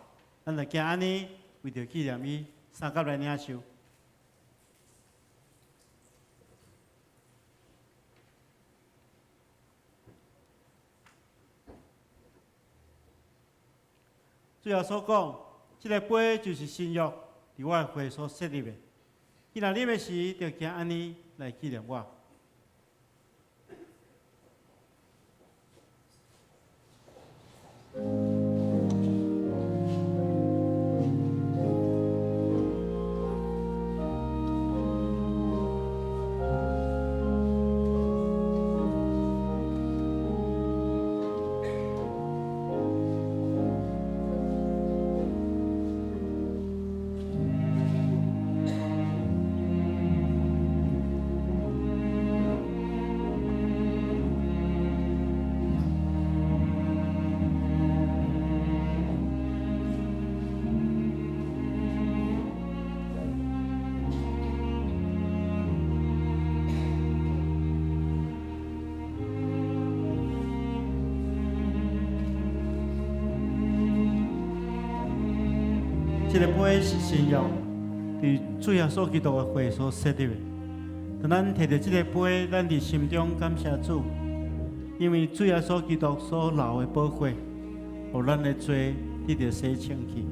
咱就行按呢，為著紀念伊，相佮來領受。主耶穌講，這个杯就是新約，佇我的血所設立的。伊若啉的時，就行按呢來紀念我。這个杯是新約，佇主耶穌基督的血所設立的。當咱提著這个杯，咱佇心中感謝主，因為主耶穌基督所流的寶血，予咱的罪得著洗清去。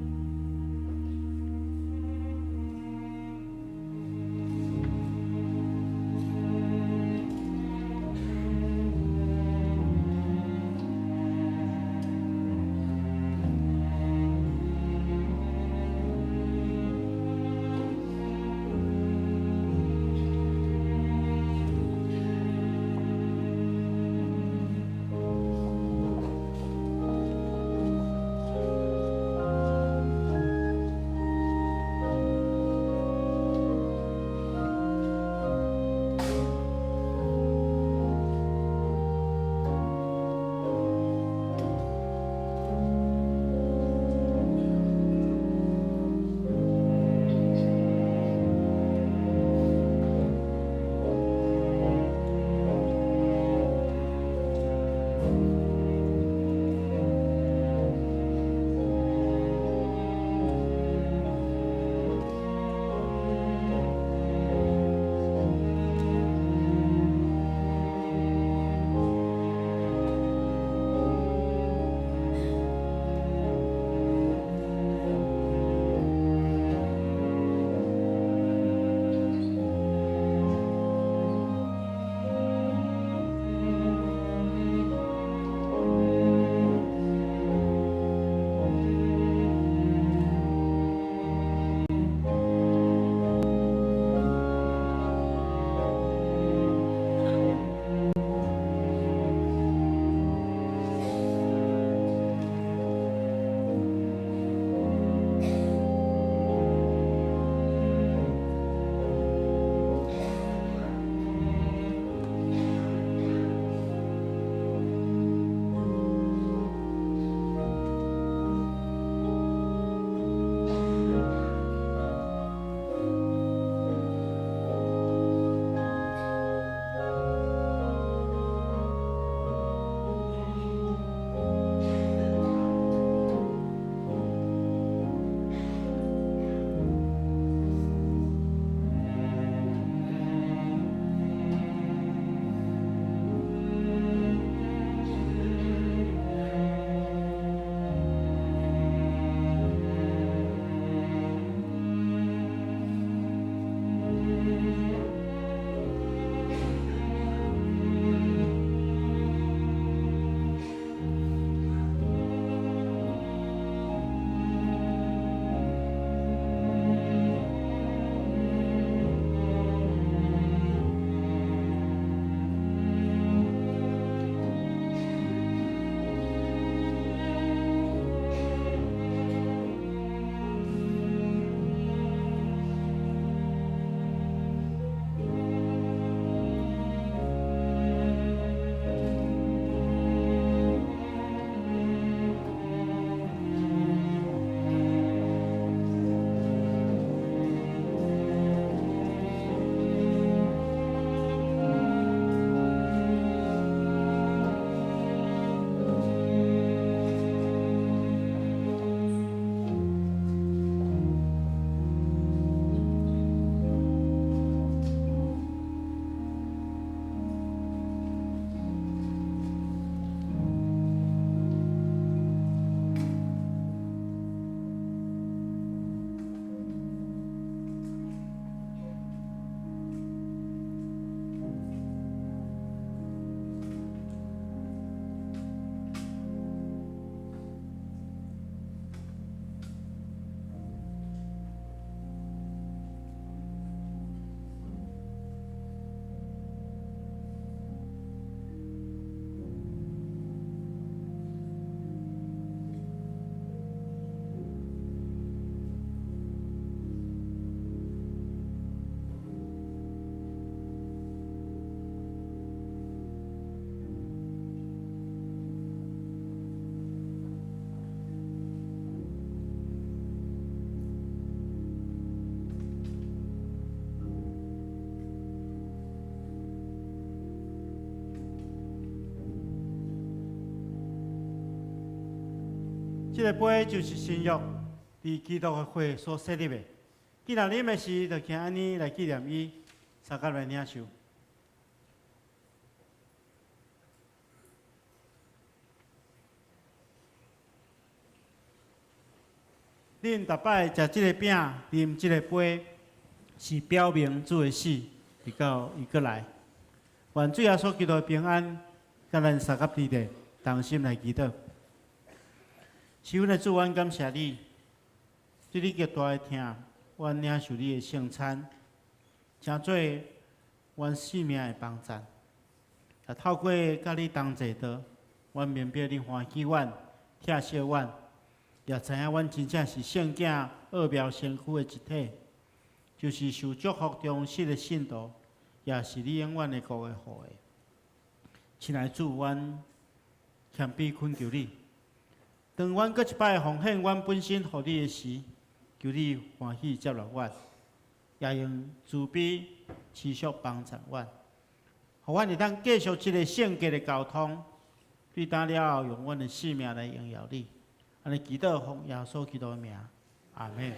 這个杯就是新約，佇基督的血所設立的。既然啉的時，就行按呢來紀念伊，相佮來領受。恁逐擺食這个餅，啉這個杯，是表明主的死，直到伊閣來。願主耶穌基督的平安，佮咱相佮弟弟同心來祈禱。是阮的主，阮感謝你，對你極大的疼，阮領受你的聖餐，成做阮性命的幫贊。也透過佮你同齊的，阮明白你歡喜阮，疼惜阮，也知影阮真正是聖囝奧妙身軀的一體，就是受祝福忠實的信徒，也是你永遠的國的後裔。親愛的主，阮謙卑懇求你，當阮閣一擺奉獻阮本身予你的時，求你歡喜接納阮，也用慈悲持續幫助阮，予阮會當繼續這个聖潔的交通，對當了後用阮的性命來榮耀你。按呢祈禱奉耶穌基督的名，阿們。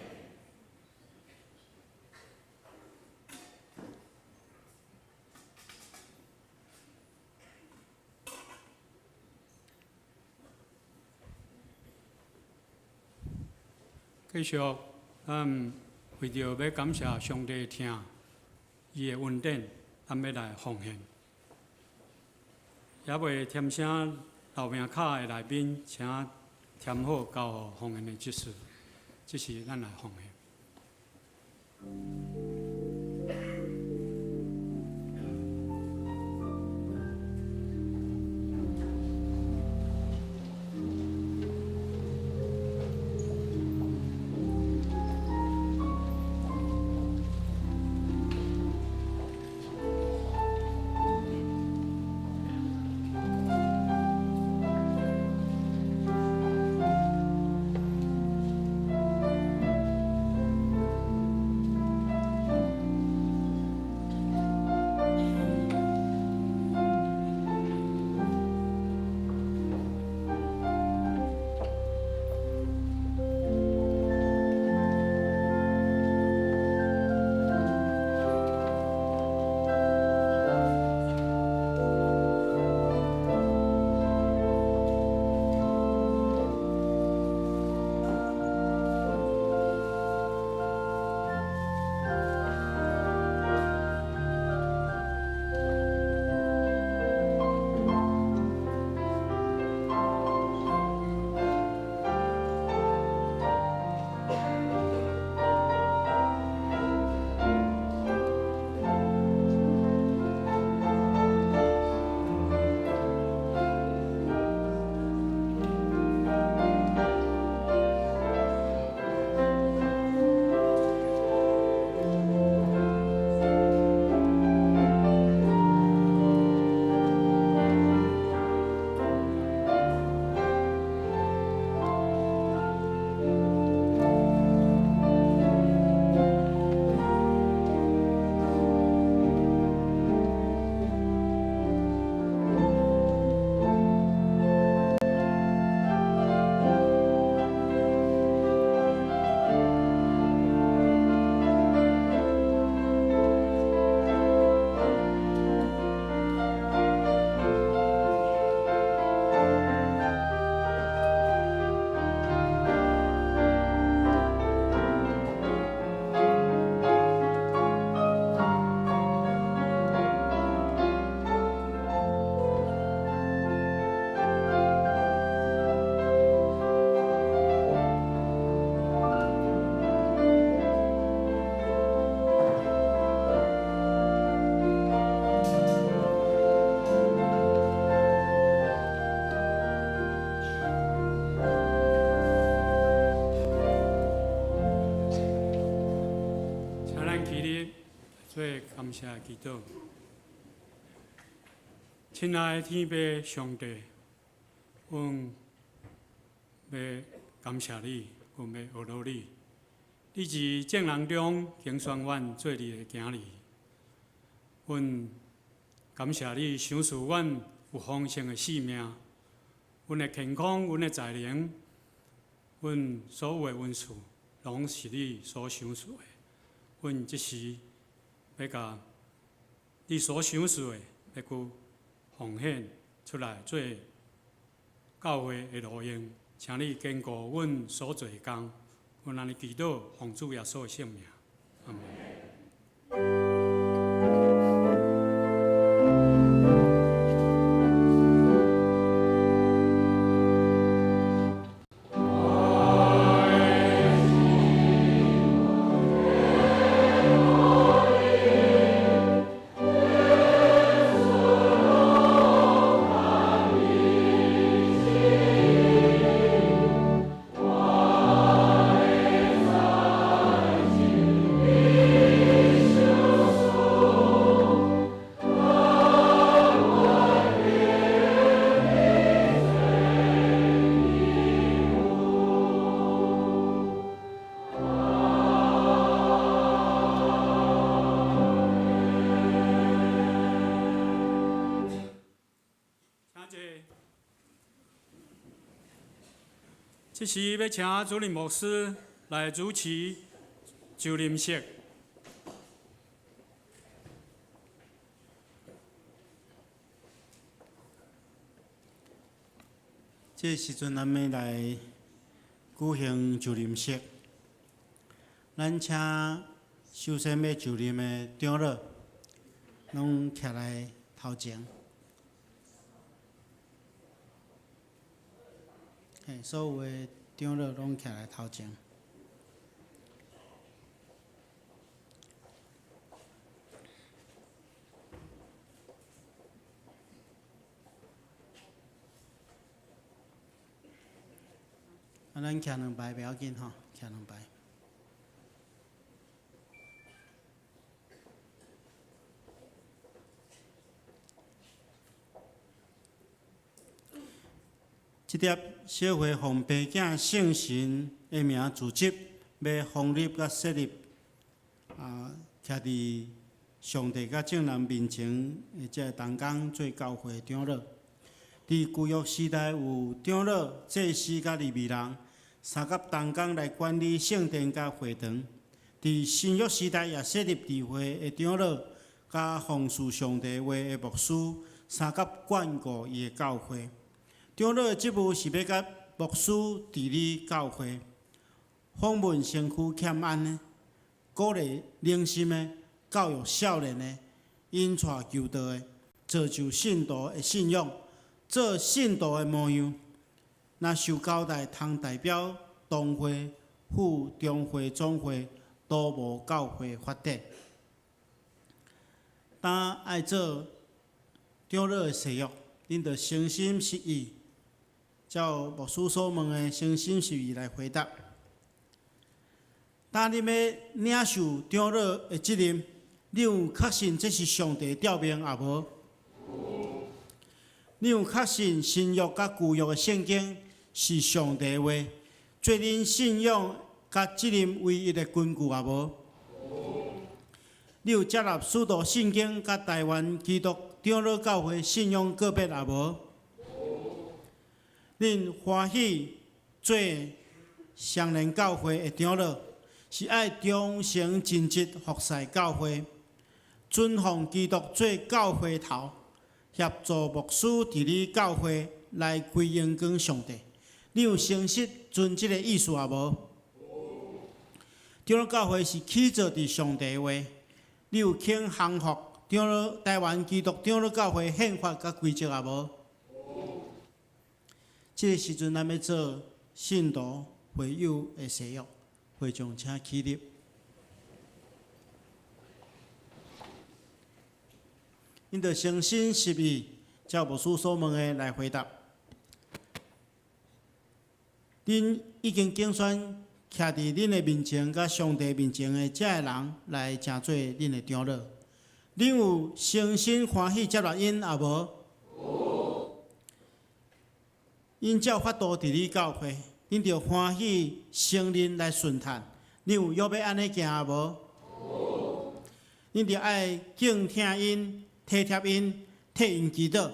繼續，咱為著欲感謝上帝疼，伊的恩典，咱欲來奉獻。猶未添聲留名卡的來賓，請填好交予奉獻的執事，這時咱來奉獻。請咱起立做感謝祈禱。親愛的天父上帝，阮欲感謝你，阮欲學羅你。你佇眾人中揀選阮做你的囝兒，阮感謝你賞賜阮有豐盛的生命，阮的健康，阮的才能，阮所有的恩賜，攏是你所賞賜的。阮這時欲共你所賞賜的，欲閣奉獻出來做教會的路用，請你堅固阮所做的工。阮按呢祈禱，奉主耶穌的聖名，阿們。請坐。這時欲請主任牧師來主持就任式。這時陣，咱欲來舉行就任式。咱請首先欲就任的長老，攏徛來頭前。嘿，所有的長老攏徛來頭前。啊，咱徛兩排袂要緊吼，徛兩排。這粒小會奉爸囝聖神的名組織，欲封立佮設立，啊，徛佇上帝佮眾人面前的這个同工做教會長老。佇舊約時代有長老、祭司佮利未人三佮同工來管理聖殿佮會堂。佇新約時代也設立聚會的長老，佮奉事上帝話的牧師，相佮管顧伊的教會。長老的職務是欲佮牧師治理教會，訪問身軀欠安的，鼓勵靈心的，教育少年的，引帶求道的，造就信徒的信仰，做信徒的模樣。若受交代通代表同會赴中會總會，都無教會法典。當愛做長老的誓約，恁著誠心實意，照牧師所問的誠心實意來回答。當恁欲領受長老的職任，你有確信這是上帝召命抑無？你有確信新約佮舊約的聖經是上帝話，做恁信仰佮責任唯一的根據抑無？你有接納使徒信經佮台灣基督長老教會信仰告別抑無？恁歡喜做雙連教會的長老，是愛忠誠盡職服侍教會，尊奉基督做教會頭，協助牧師治理教會來歸榮光上帝。你有誠實盡這個意思抑無？長老教會是起造佇上帝話，你有肯降服長老台灣基督長老教會憲法佮規則抑無？這個時陣，咱欲做信徒會友的誓約，會眾請起立。恁著誠心實意，照牧師所問的來回答。恁已經揀選徛佇恁的面前，佮上帝面前的這个人來成做恁的長老。恁有誠心歡喜接納𪜶抑無？𪜶照法度治理教會，恁著歡喜承認來順趁。恁有約欲按呢行抑無？恁著愛敬疼𪜶、體貼𪜶、替𪜶祈禱。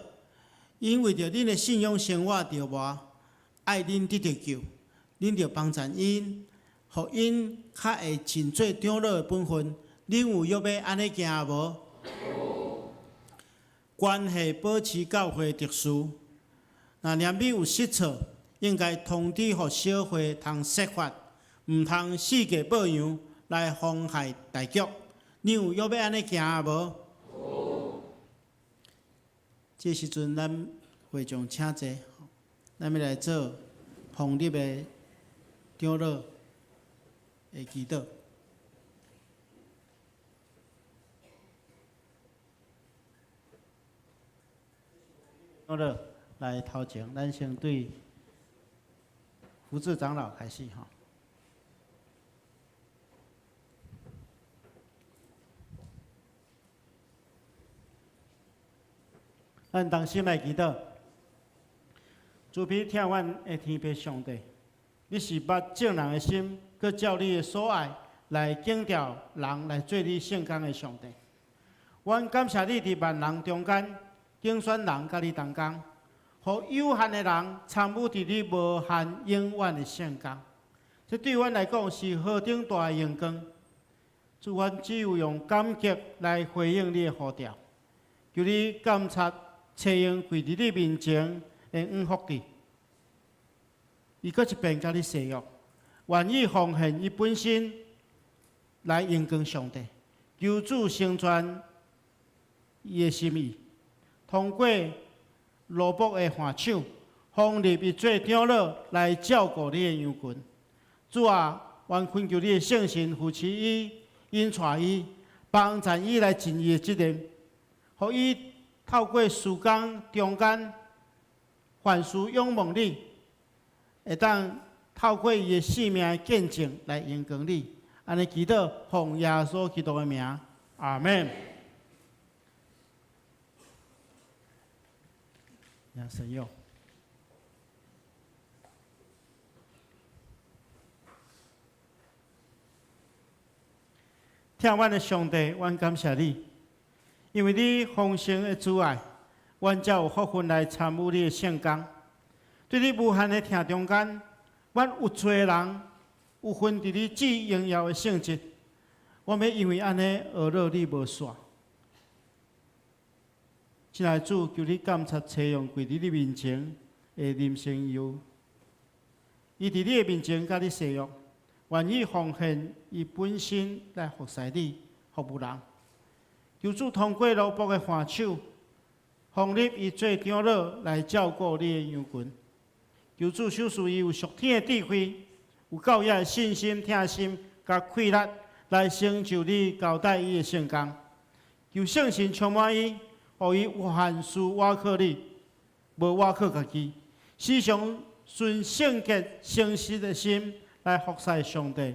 𪜶為著恁的信仰生活著磨，愛恁得著救。恁著幫贊𪜶，予𪜶較會盡做長老的本分。恁有約欲按呢行無？關係保持教會秩序，若連尾有失錯，應該通知予小會通說法，毋通四界報揚來妨害大局。恁有約欲按呢行無？這時陣，咱會眾請坐，咱欲來做封立的長老的祈禱。長老來頭前，咱先對福智長老開始吼。咱同心來祈禱，慈悲疼阮的天父上帝，你是捌眾人的心，閣照你的所愛來揀召人來做你聖工的上帝。阮感謝你佇萬人中間揀選人佮你同工，予有限的人參與佇你無限永遠的聖工。這對阮來講是何等大的榮光！主，阮只有用感激來回應你的呼召，求你鑒察。採用跪佇你面前的黃福智，伊閣一遍佮你誓約，願意奉獻伊本身來榮光上帝，求主成全伊的心意，通過羅卜的換手，封立伊做長老來照顧你的羊群。主啊，阮懇求你的聖神扶持伊、引帶伊、幫贊伊來盡伊的責任，予伊透過事工中間，凡事仰望你，會當透過伊的生命的見證來榮光你。按呢祈禱，奉耶穌基督的名，阿門。願神佑。疼阮的上帝，阮感謝你。因為你豐盛的慈愛，阮才有福分來參與你的聖工。對你無限的疼中間，阮有濟人有份佇你至榮耀的聖職。我欲因為按呢呵咾你無煞。親愛的主，求你鑒察採用跪佇你面前的林成佑，伊佇你的面前佮你誓約，願意奉獻伊本身來服侍你，服務人。求主通過羅卜的換手，封立伊做長老來照顧你的羊群。求主賞賜伊有屬天的智慧，有夠額的信心、疼心、佮氣力，來成就你交代伊的聖工。求聖神充滿伊，予伊凡事倚靠你，無倚靠家己，時常存聖潔、誠實的心來服侍上帝，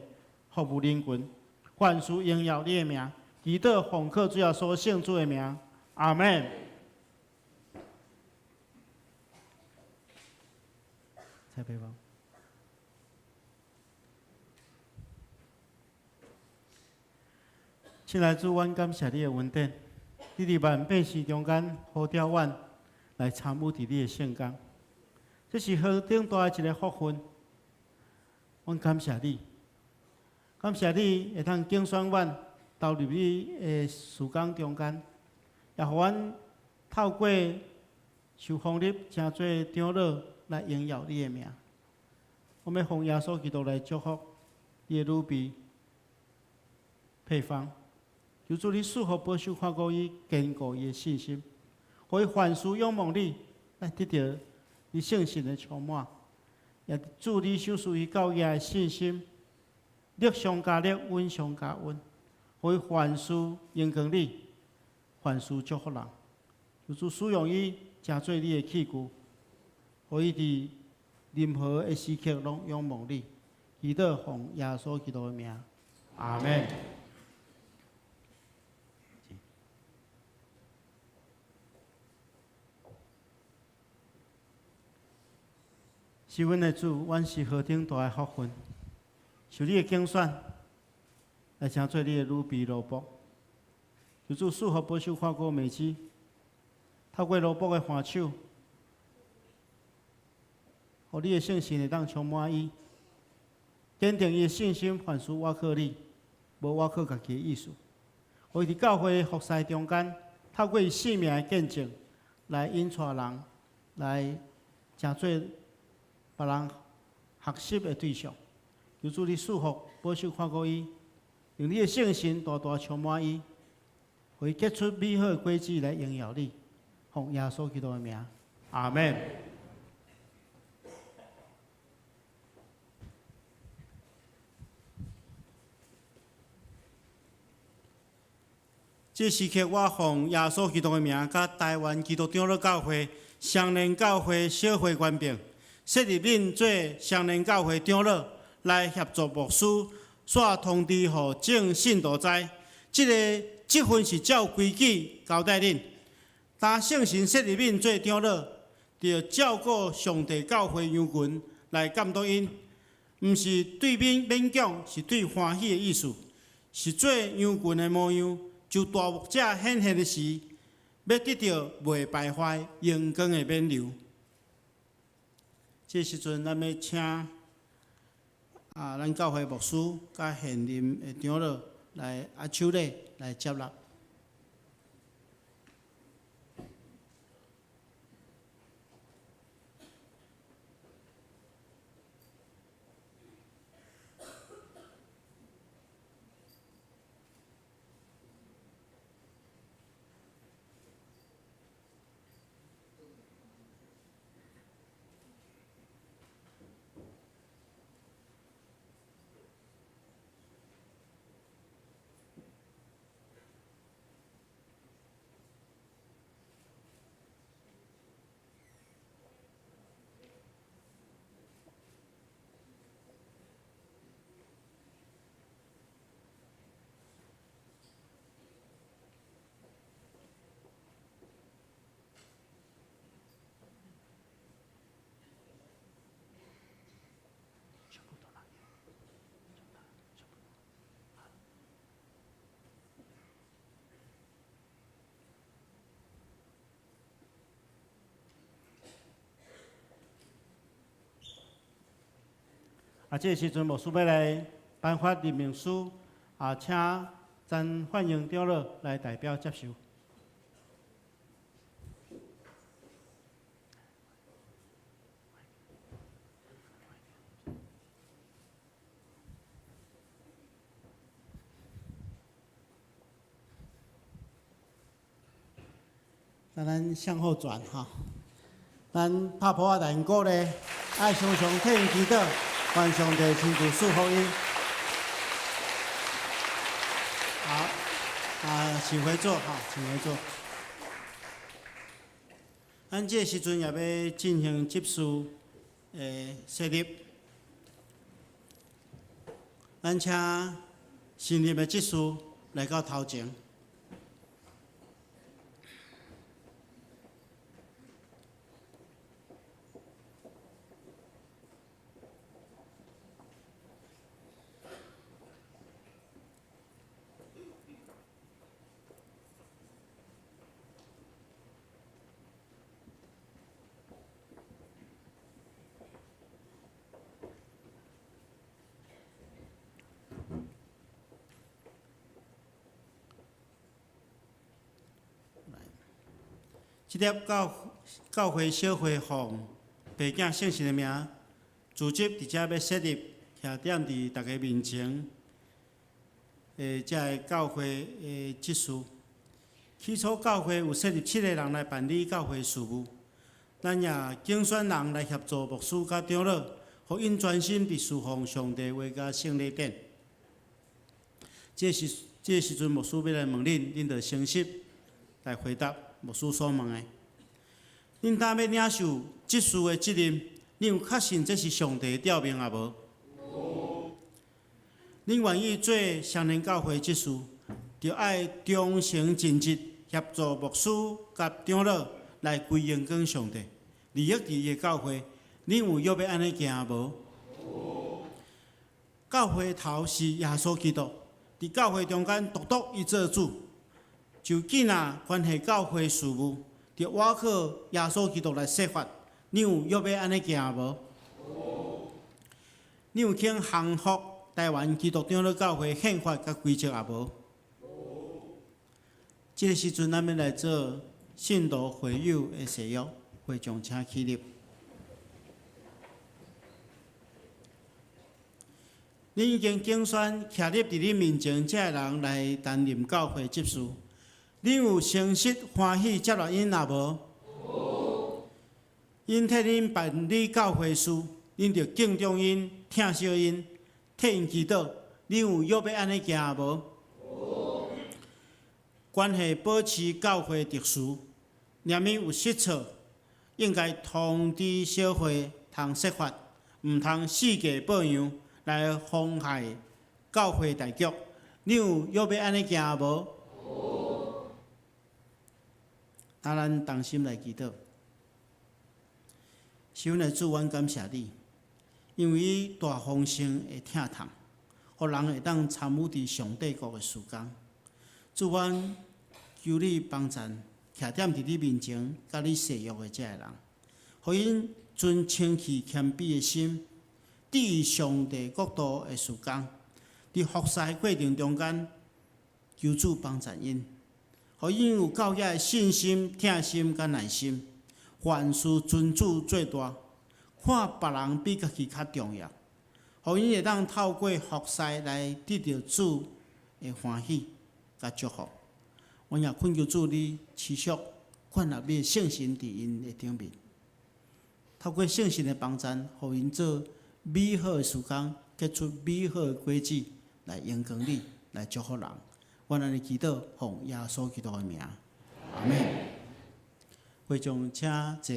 服務人群，凡事榮耀你的名。祈禱奉靠主耶穌聖子的名，阿門。蔡培芳，親愛的主，阮感謝你的恩典，你佇萬百姓中間呼召阮來參與佇你的聖工，這是何等大的一個福分！阮感謝你，感謝你會當揀選阮。投入你的事工中間，也予阮透過受封立，成做長老來榮耀你的名。我欲奉耶穌基督來祝福你的女婢佩芳，求主你賜福保守看顧伊，堅固伊的信心，予伊凡事仰望你，來得著你聖神的充滿。也主你賞賜伊夠額的信心，力上加力，穩上加穩。予伊凡事榮光你，凡事祝福人。求主使用伊，成做你的器具，予伊佇任何的時刻攏仰望你。祈禱奉耶穌基督的名，阿門。是阮的主，阮是何等大的福分，受你的揀選。來成做你的女婢羅卜，求主賜福保守看顧美姊，透過羅卜的換手，予你的聖神會當充滿伊，堅定伊的信心，凡事倚靠你，無倚靠家己的意思。予伊佇教會服侍中間，透過伊性命的見證，來引帶人，來成做別人學習的對象。求主你賜福，保守看顧伊，用你的聖神大大充滿伊，予伊結出美好的果子來榮耀你。奉耶穌基督的名，阿門。這時刻，我奉耶穌基督的名，佮臺灣基督長老教會雙連教會小會權柄，設立恁做雙連教會長老，來協助牧師，煞通知予眾信徒知。這个職分是照規矩交代恁。當聖神設立恁做長老，著照顧上帝教會羊群來監督𪜶，毋是對勉勉強，是對歡喜的意思，是做羊群的模樣。就大牧者顯現的時，欲得著袂敗壞榮光的冕旒。這時陣，咱欲請啊，咱教會牧師佮現任的長老來握手禮來接納。啊，這个時陣牧師欲來頒發任命書，啊，請曾煥榮長老來代表接受。那咱向後轉哈，咱拍噗仔來鼓勵，愛常常替𪜶祈禱，願上帝親自賜福𪜶。好，啊，請回座哈，請回座。咱這個時陣也欲進行執事的設立，咱請新任的執事來到頭前。這粒教教會小會奉白囝聖神的名，組織佇遮欲設立，徛踮佇大家面前的這个教會的執事。起初教會有設立七個人來辦理教會事務，咱也揀選人來協助牧師佮長老，予𪜶專心佇事奉上帝話佮聖禮頂。這時這時陣牧師欲來問恁，恁著誠實來回答牧師所問的。恁今欲領受執事的責任，恁有確信這是上帝的召命抑無？恁願意做雙連教會執事，著愛忠誠盡職，協助牧師佮長老來歸榮光上帝，利益佇伊的教會。恁有約欲按呢行無？教會頭是耶穌基督，佇教會中間獨獨伊做主，就緊仔關係教會事務，著倚靠耶穌基督來設法。恁有約欲按呢行無？恁恁有肯降服台灣基督長老教會憲法佮規則也無？這个時陣，咱欲來做信徒會友的誓約，會眾請起立。恁已經揀選徛立佇恁面前這个人來擔任教會執事，恁有誠實歡喜接納𪜶也無？𪜶替恁辦理教會事，恁著敬重𪜶、疼惜𪜶、替𪜶祈禱。恁有約欲按呢行也無？關係保持教會秩序，若物有失措，應該通知小會通說法，毋通四界報揚來妨害教會大局。恁有約欲按呢行無？啊，咱同心來祈禱。是阮的主，阮感謝你，因為你大豐盛的疼痛，予人會當參與佇上帝國的事工。主，阮求你幫贊，徛踮佇你面前，佮你誓約的這个人，予𪜶存清氣謙卑的心，佇上帝國度的事工，佇服侍的過程中間，求主幫贊𪜶，予𪜶有夠額的信心、疼心佮耐心，凡事尊主做大，看別人比家己較重要，予𪜶會當透過服侍來得著主的歡喜佮祝福。阮也懇求主你持續建立你的聖神佇𪜶的頂面，透過聖神的幫贊，予𪜶做美好的事工，結出美好的果子，來榮光你，來祝福人。阮按呢祈禱，奉耶穌基督的名，阿們。會眾請坐。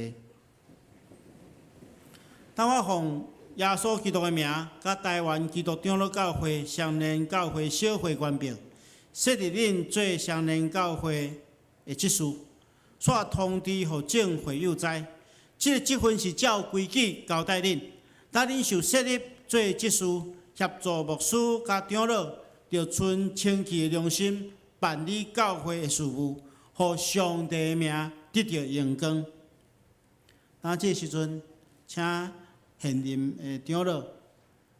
當我奉耶穌基督的名，佮台灣基督長老教會雙連教會小會權柄，設立恁做雙連教會的執事，煞通知予眾會友知，這个職分是照規矩交代恁。當恁受設立做執事，協助牧師佮長老，著存清氣的良心辦理教會的事務，予上帝的名得著榮光。當這个時陣，請現任的長老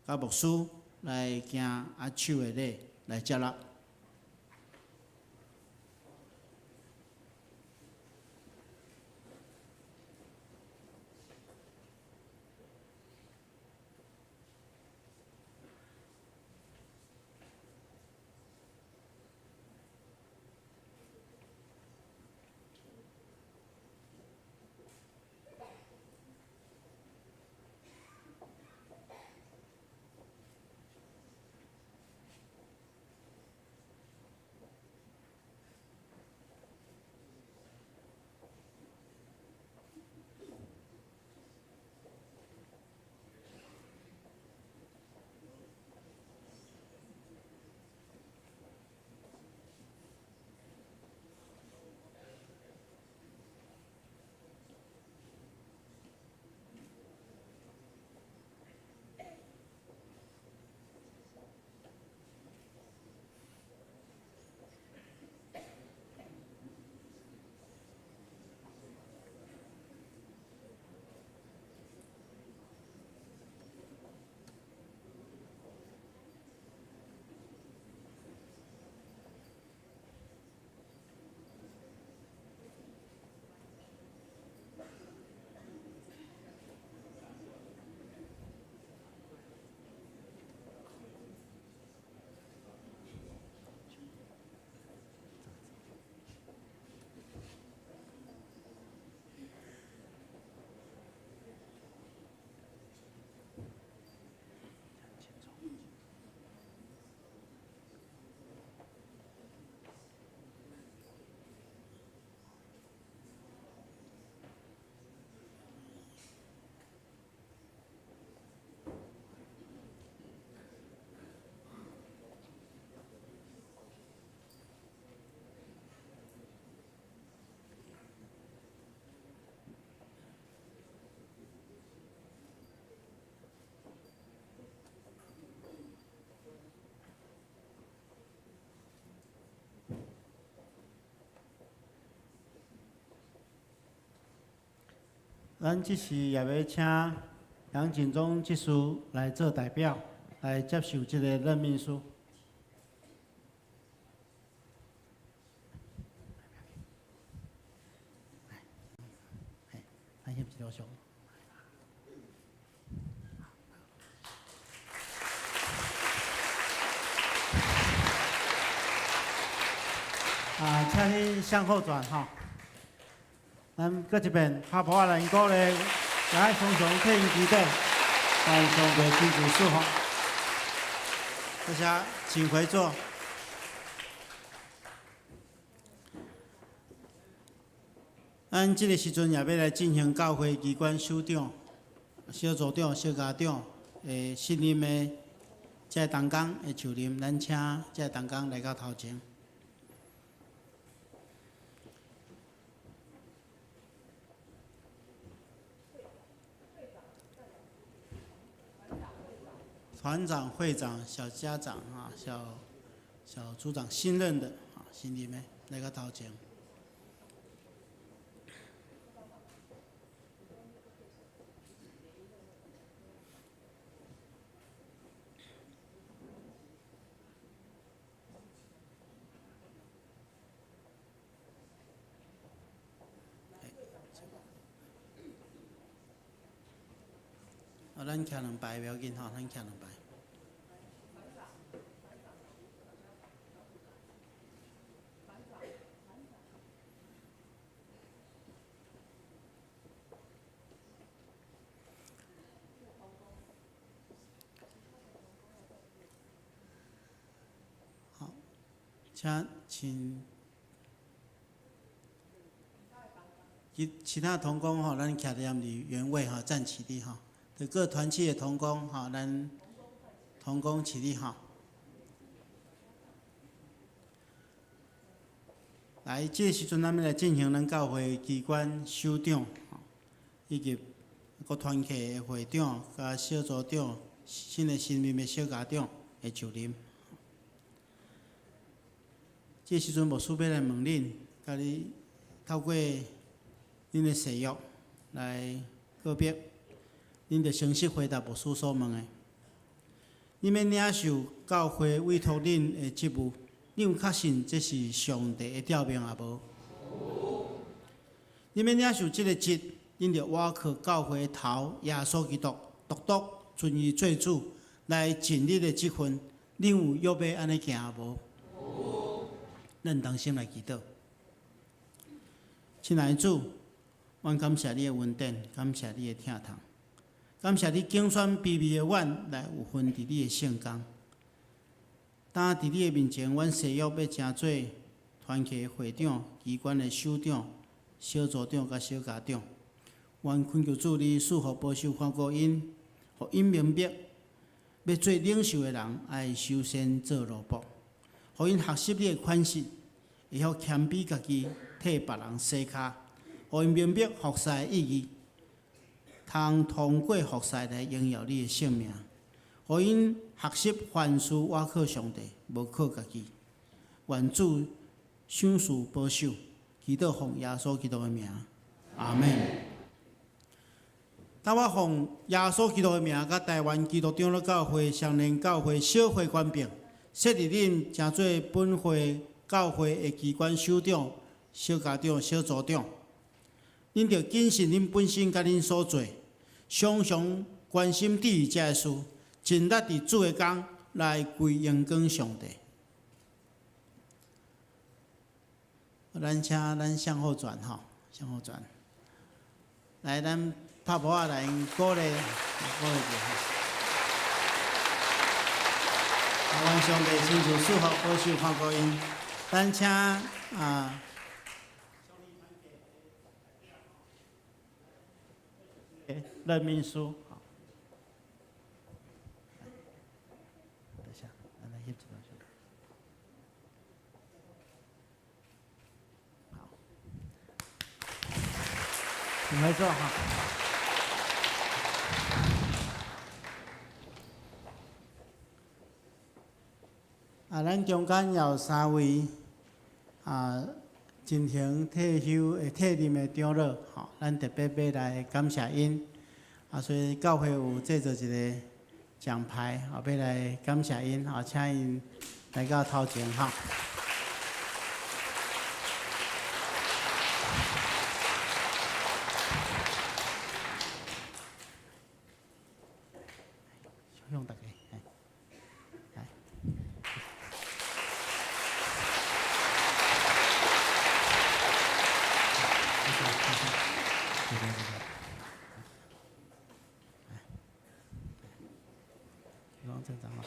佮牧師來行握手的禮來接納。咱這時也欲請杨景忠执事來做代表，來接受這個任命書。來，翕一張相。啊，請恁向後轉吼。咱閣一遍，拍噗仔來鼓勵，來雙雙替𪜶祈禱，願上帝親自賜福。大家請回座。咱這个時陣也欲來進行教會機關首長、小組長、小家長的新任的這个同工的就任，咱請這个同工來到頭前。團長、會長、小家長啊，小小組長新任的啊，新任的來到頭前。啊，咱徛兩排袂要緊吼，咱徛兩排。好，請請其他同工吼，咱徛佇原位吼，站起立吼。各團契的同工吼，咱同工起立吼。來，這個時陣，咱欲來進行咱教會機關首長，以及各團契的會長、佮小組長、新的新任的小家長的就任。這個時陣，牧師欲來問恁，佮你透過恁的誓約來告別。恁著誠實回答牧師所問的。恁欲領受教會委託恁的職務，恁有確信這是上帝的調命抑無？恁欲領受這個職，恁著倚靠教會的頭耶穌基督，獨獨尊伊做主，來盡你的職分。恁有約欲按呢行無？咱同心來祈禱。親愛的主，阮感謝你的恩典，感謝你的疼痛。感謝你揀選卑微的阮來有份佇你的聖工。當佇你的面前，阮誓約欲成做團契的會長、機關的首長、小組長佮小家長。阮懇求主你賜福保守看顧𪜶，予𪜶明白，欲做領袖的人愛首先做奴僕，予𪜶學習你的款式，會曉謙卑家己，替別人洗跤，予𪜶明白服侍的意義。通通過服侍來榮耀你的聖名，予𪜶學習凡事倚靠上帝，無靠家己。願主賞賜保守，祈禱奉耶穌基督的名，阿門。當我奉耶穌基督的名，佮台灣基督長老教會雙連教會小會權柄，設立恁成做本會教會的機關首長、小家長、小組長。恁著謹慎恁本身佮恁所做。常常關心注意這个事，盡力佇主的工來歸榮光上帝。咱請咱向後轉吼，向後轉。來，咱拍噗仔來鼓勵鼓勵者。願上帝親自賜福保守看顧𪜶。咱請啊。任命書，好。等一下，咱來翕一張相。好，請回座哈。啊，咱中間有三位啊，進行退休的退任的長老，吼，咱特別欲來感謝𪜶。啊，所以教會有製作一个獎牌，啊，欲來感謝𪜶，啊，請𪜶來到頭前哈。向大家，來，來，正常嘛。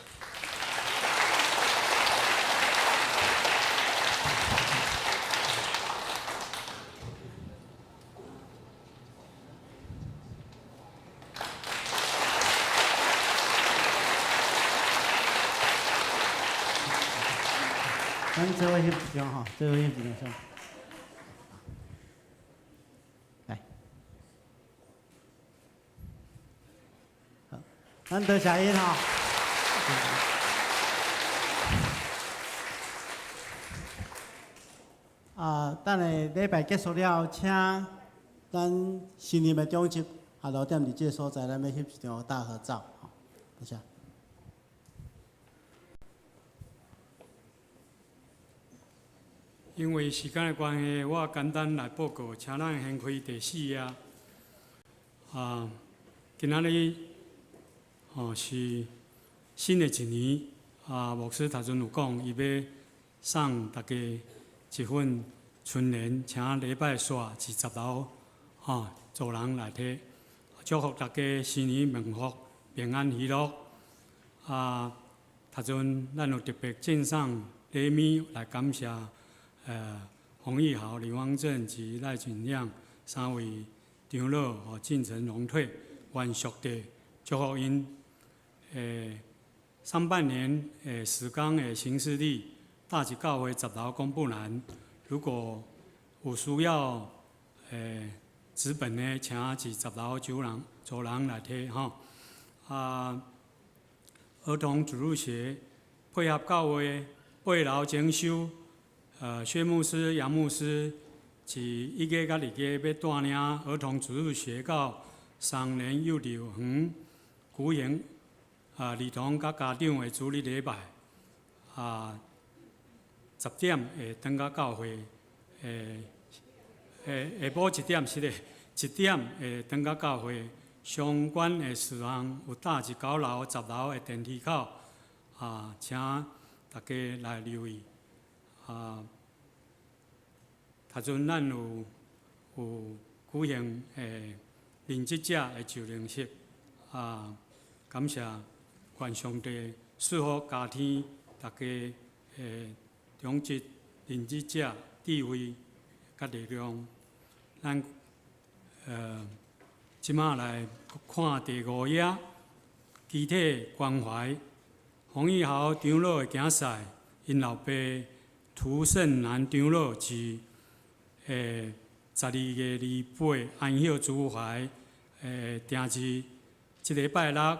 咱做伙翕一張吼，做伙翕一張相。來，好，咱多謝𪜶吼。啊，等下禮拜結束了後，請咱新任的長執啊，留踮佇這个所在，咱欲翕一張大合照，吼，多謝。因為時間的關係，我簡單來報告，請咱掀開第四頁。啊，今仔日吼是新的一年，啊，牧師頭陣有講，伊欲送大家一份春聯，請禮拜煞佇十樓吼組人來提，祝福大家新年蒙福、平安喜樂。啊，頭陣咱有特別贈送禮物來感謝。洪義豪、李方正及賴景亮三位長老吼進城榮退，願上帝祝福𪜶。上半年時光的行事曆，大一教會十樓公布欄，如果有需要紙本的，請佇十樓走廊走廊來提吼。啊，兒童主日學配合教會八樓整修。薛牧師、楊牧師佇一月佮二月欲帶領兒童主日學到松仁幼稚園舉行啊兒童佮家長的主日禮拜啊，10點會轉到教會，下晡一點是咧，一點會轉到教會相關的事項有搭佇九樓、十樓的電梯口啊，請大家來留意。啊，頭陣咱有舉行認職者的就任式，啊，感謝願上帝賜福家庭，大家長執認職者智慧佮力量。咱這馬來看第五頁，肢體關懷，洪義豪長老的囝婿，𪜶老爸。涂勝南長老佇12月28安息主懷，定佇這禮拜六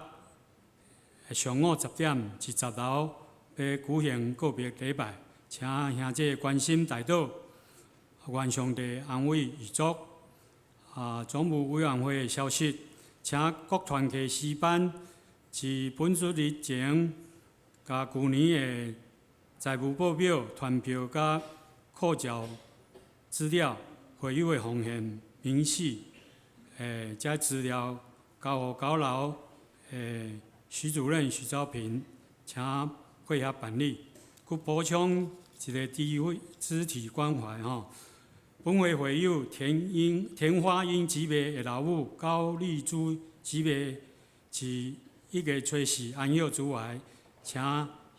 上午10點佇十樓欲舉行告別禮拜，請兄弟關心代禱，願上帝安慰遺族。啊，總務委員會的消息，請各團契詩班佇本主日前，共舊年的財務報表、傳票佮扣繳資料、會友的奉獻明細，這資料交予九樓徐主任徐昭平，請配合辦理。閣補充一個肢體關懷吼，本會會友田花英姊妹的老母高麗珠姊妹，佇1月初四安息主懷，請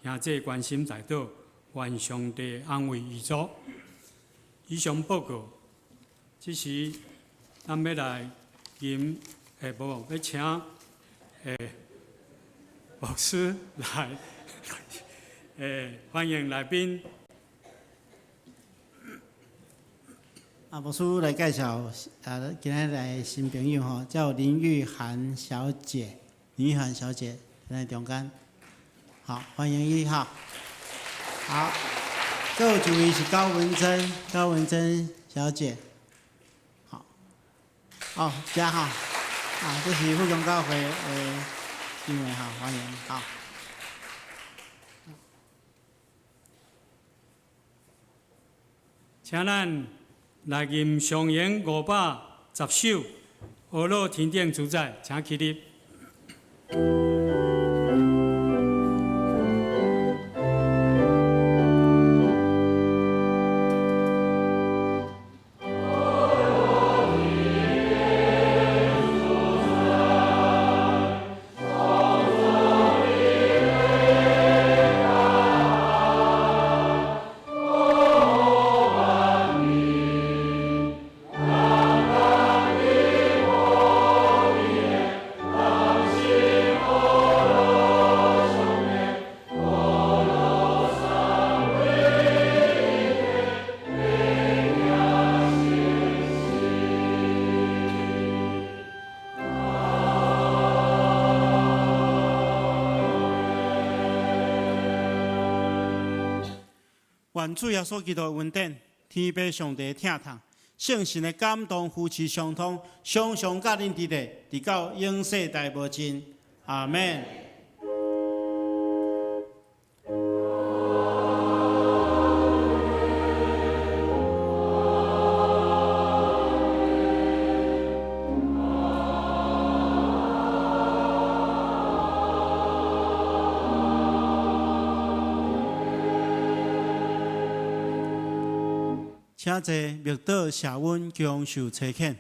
兄弟關心代禱，願上帝安慰遺族。以上報告，這時咱欲來迎，無，欲請牧師來，歡迎來賓。啊，牧師來介紹啊，今仔日來新朋友吼，叫林玉涵小姐，林玉涵小姐佇咱中間。好，歡迎伊哈。好，閣有一位是高文珍，高文珍小姐。好，哦，遮吼。啊，這是富強教會的姊妹哈，歡迎好。請咱來吟上詠510首《阿樂天頂主宰》，請起立。願主耶穌基督的恩典，天父上帝的疼痛，聖神的感動扶持相通，常常佮恁佇咧，直到永世代無盡。阿門。請坐，默禱謝恩，享受差遣。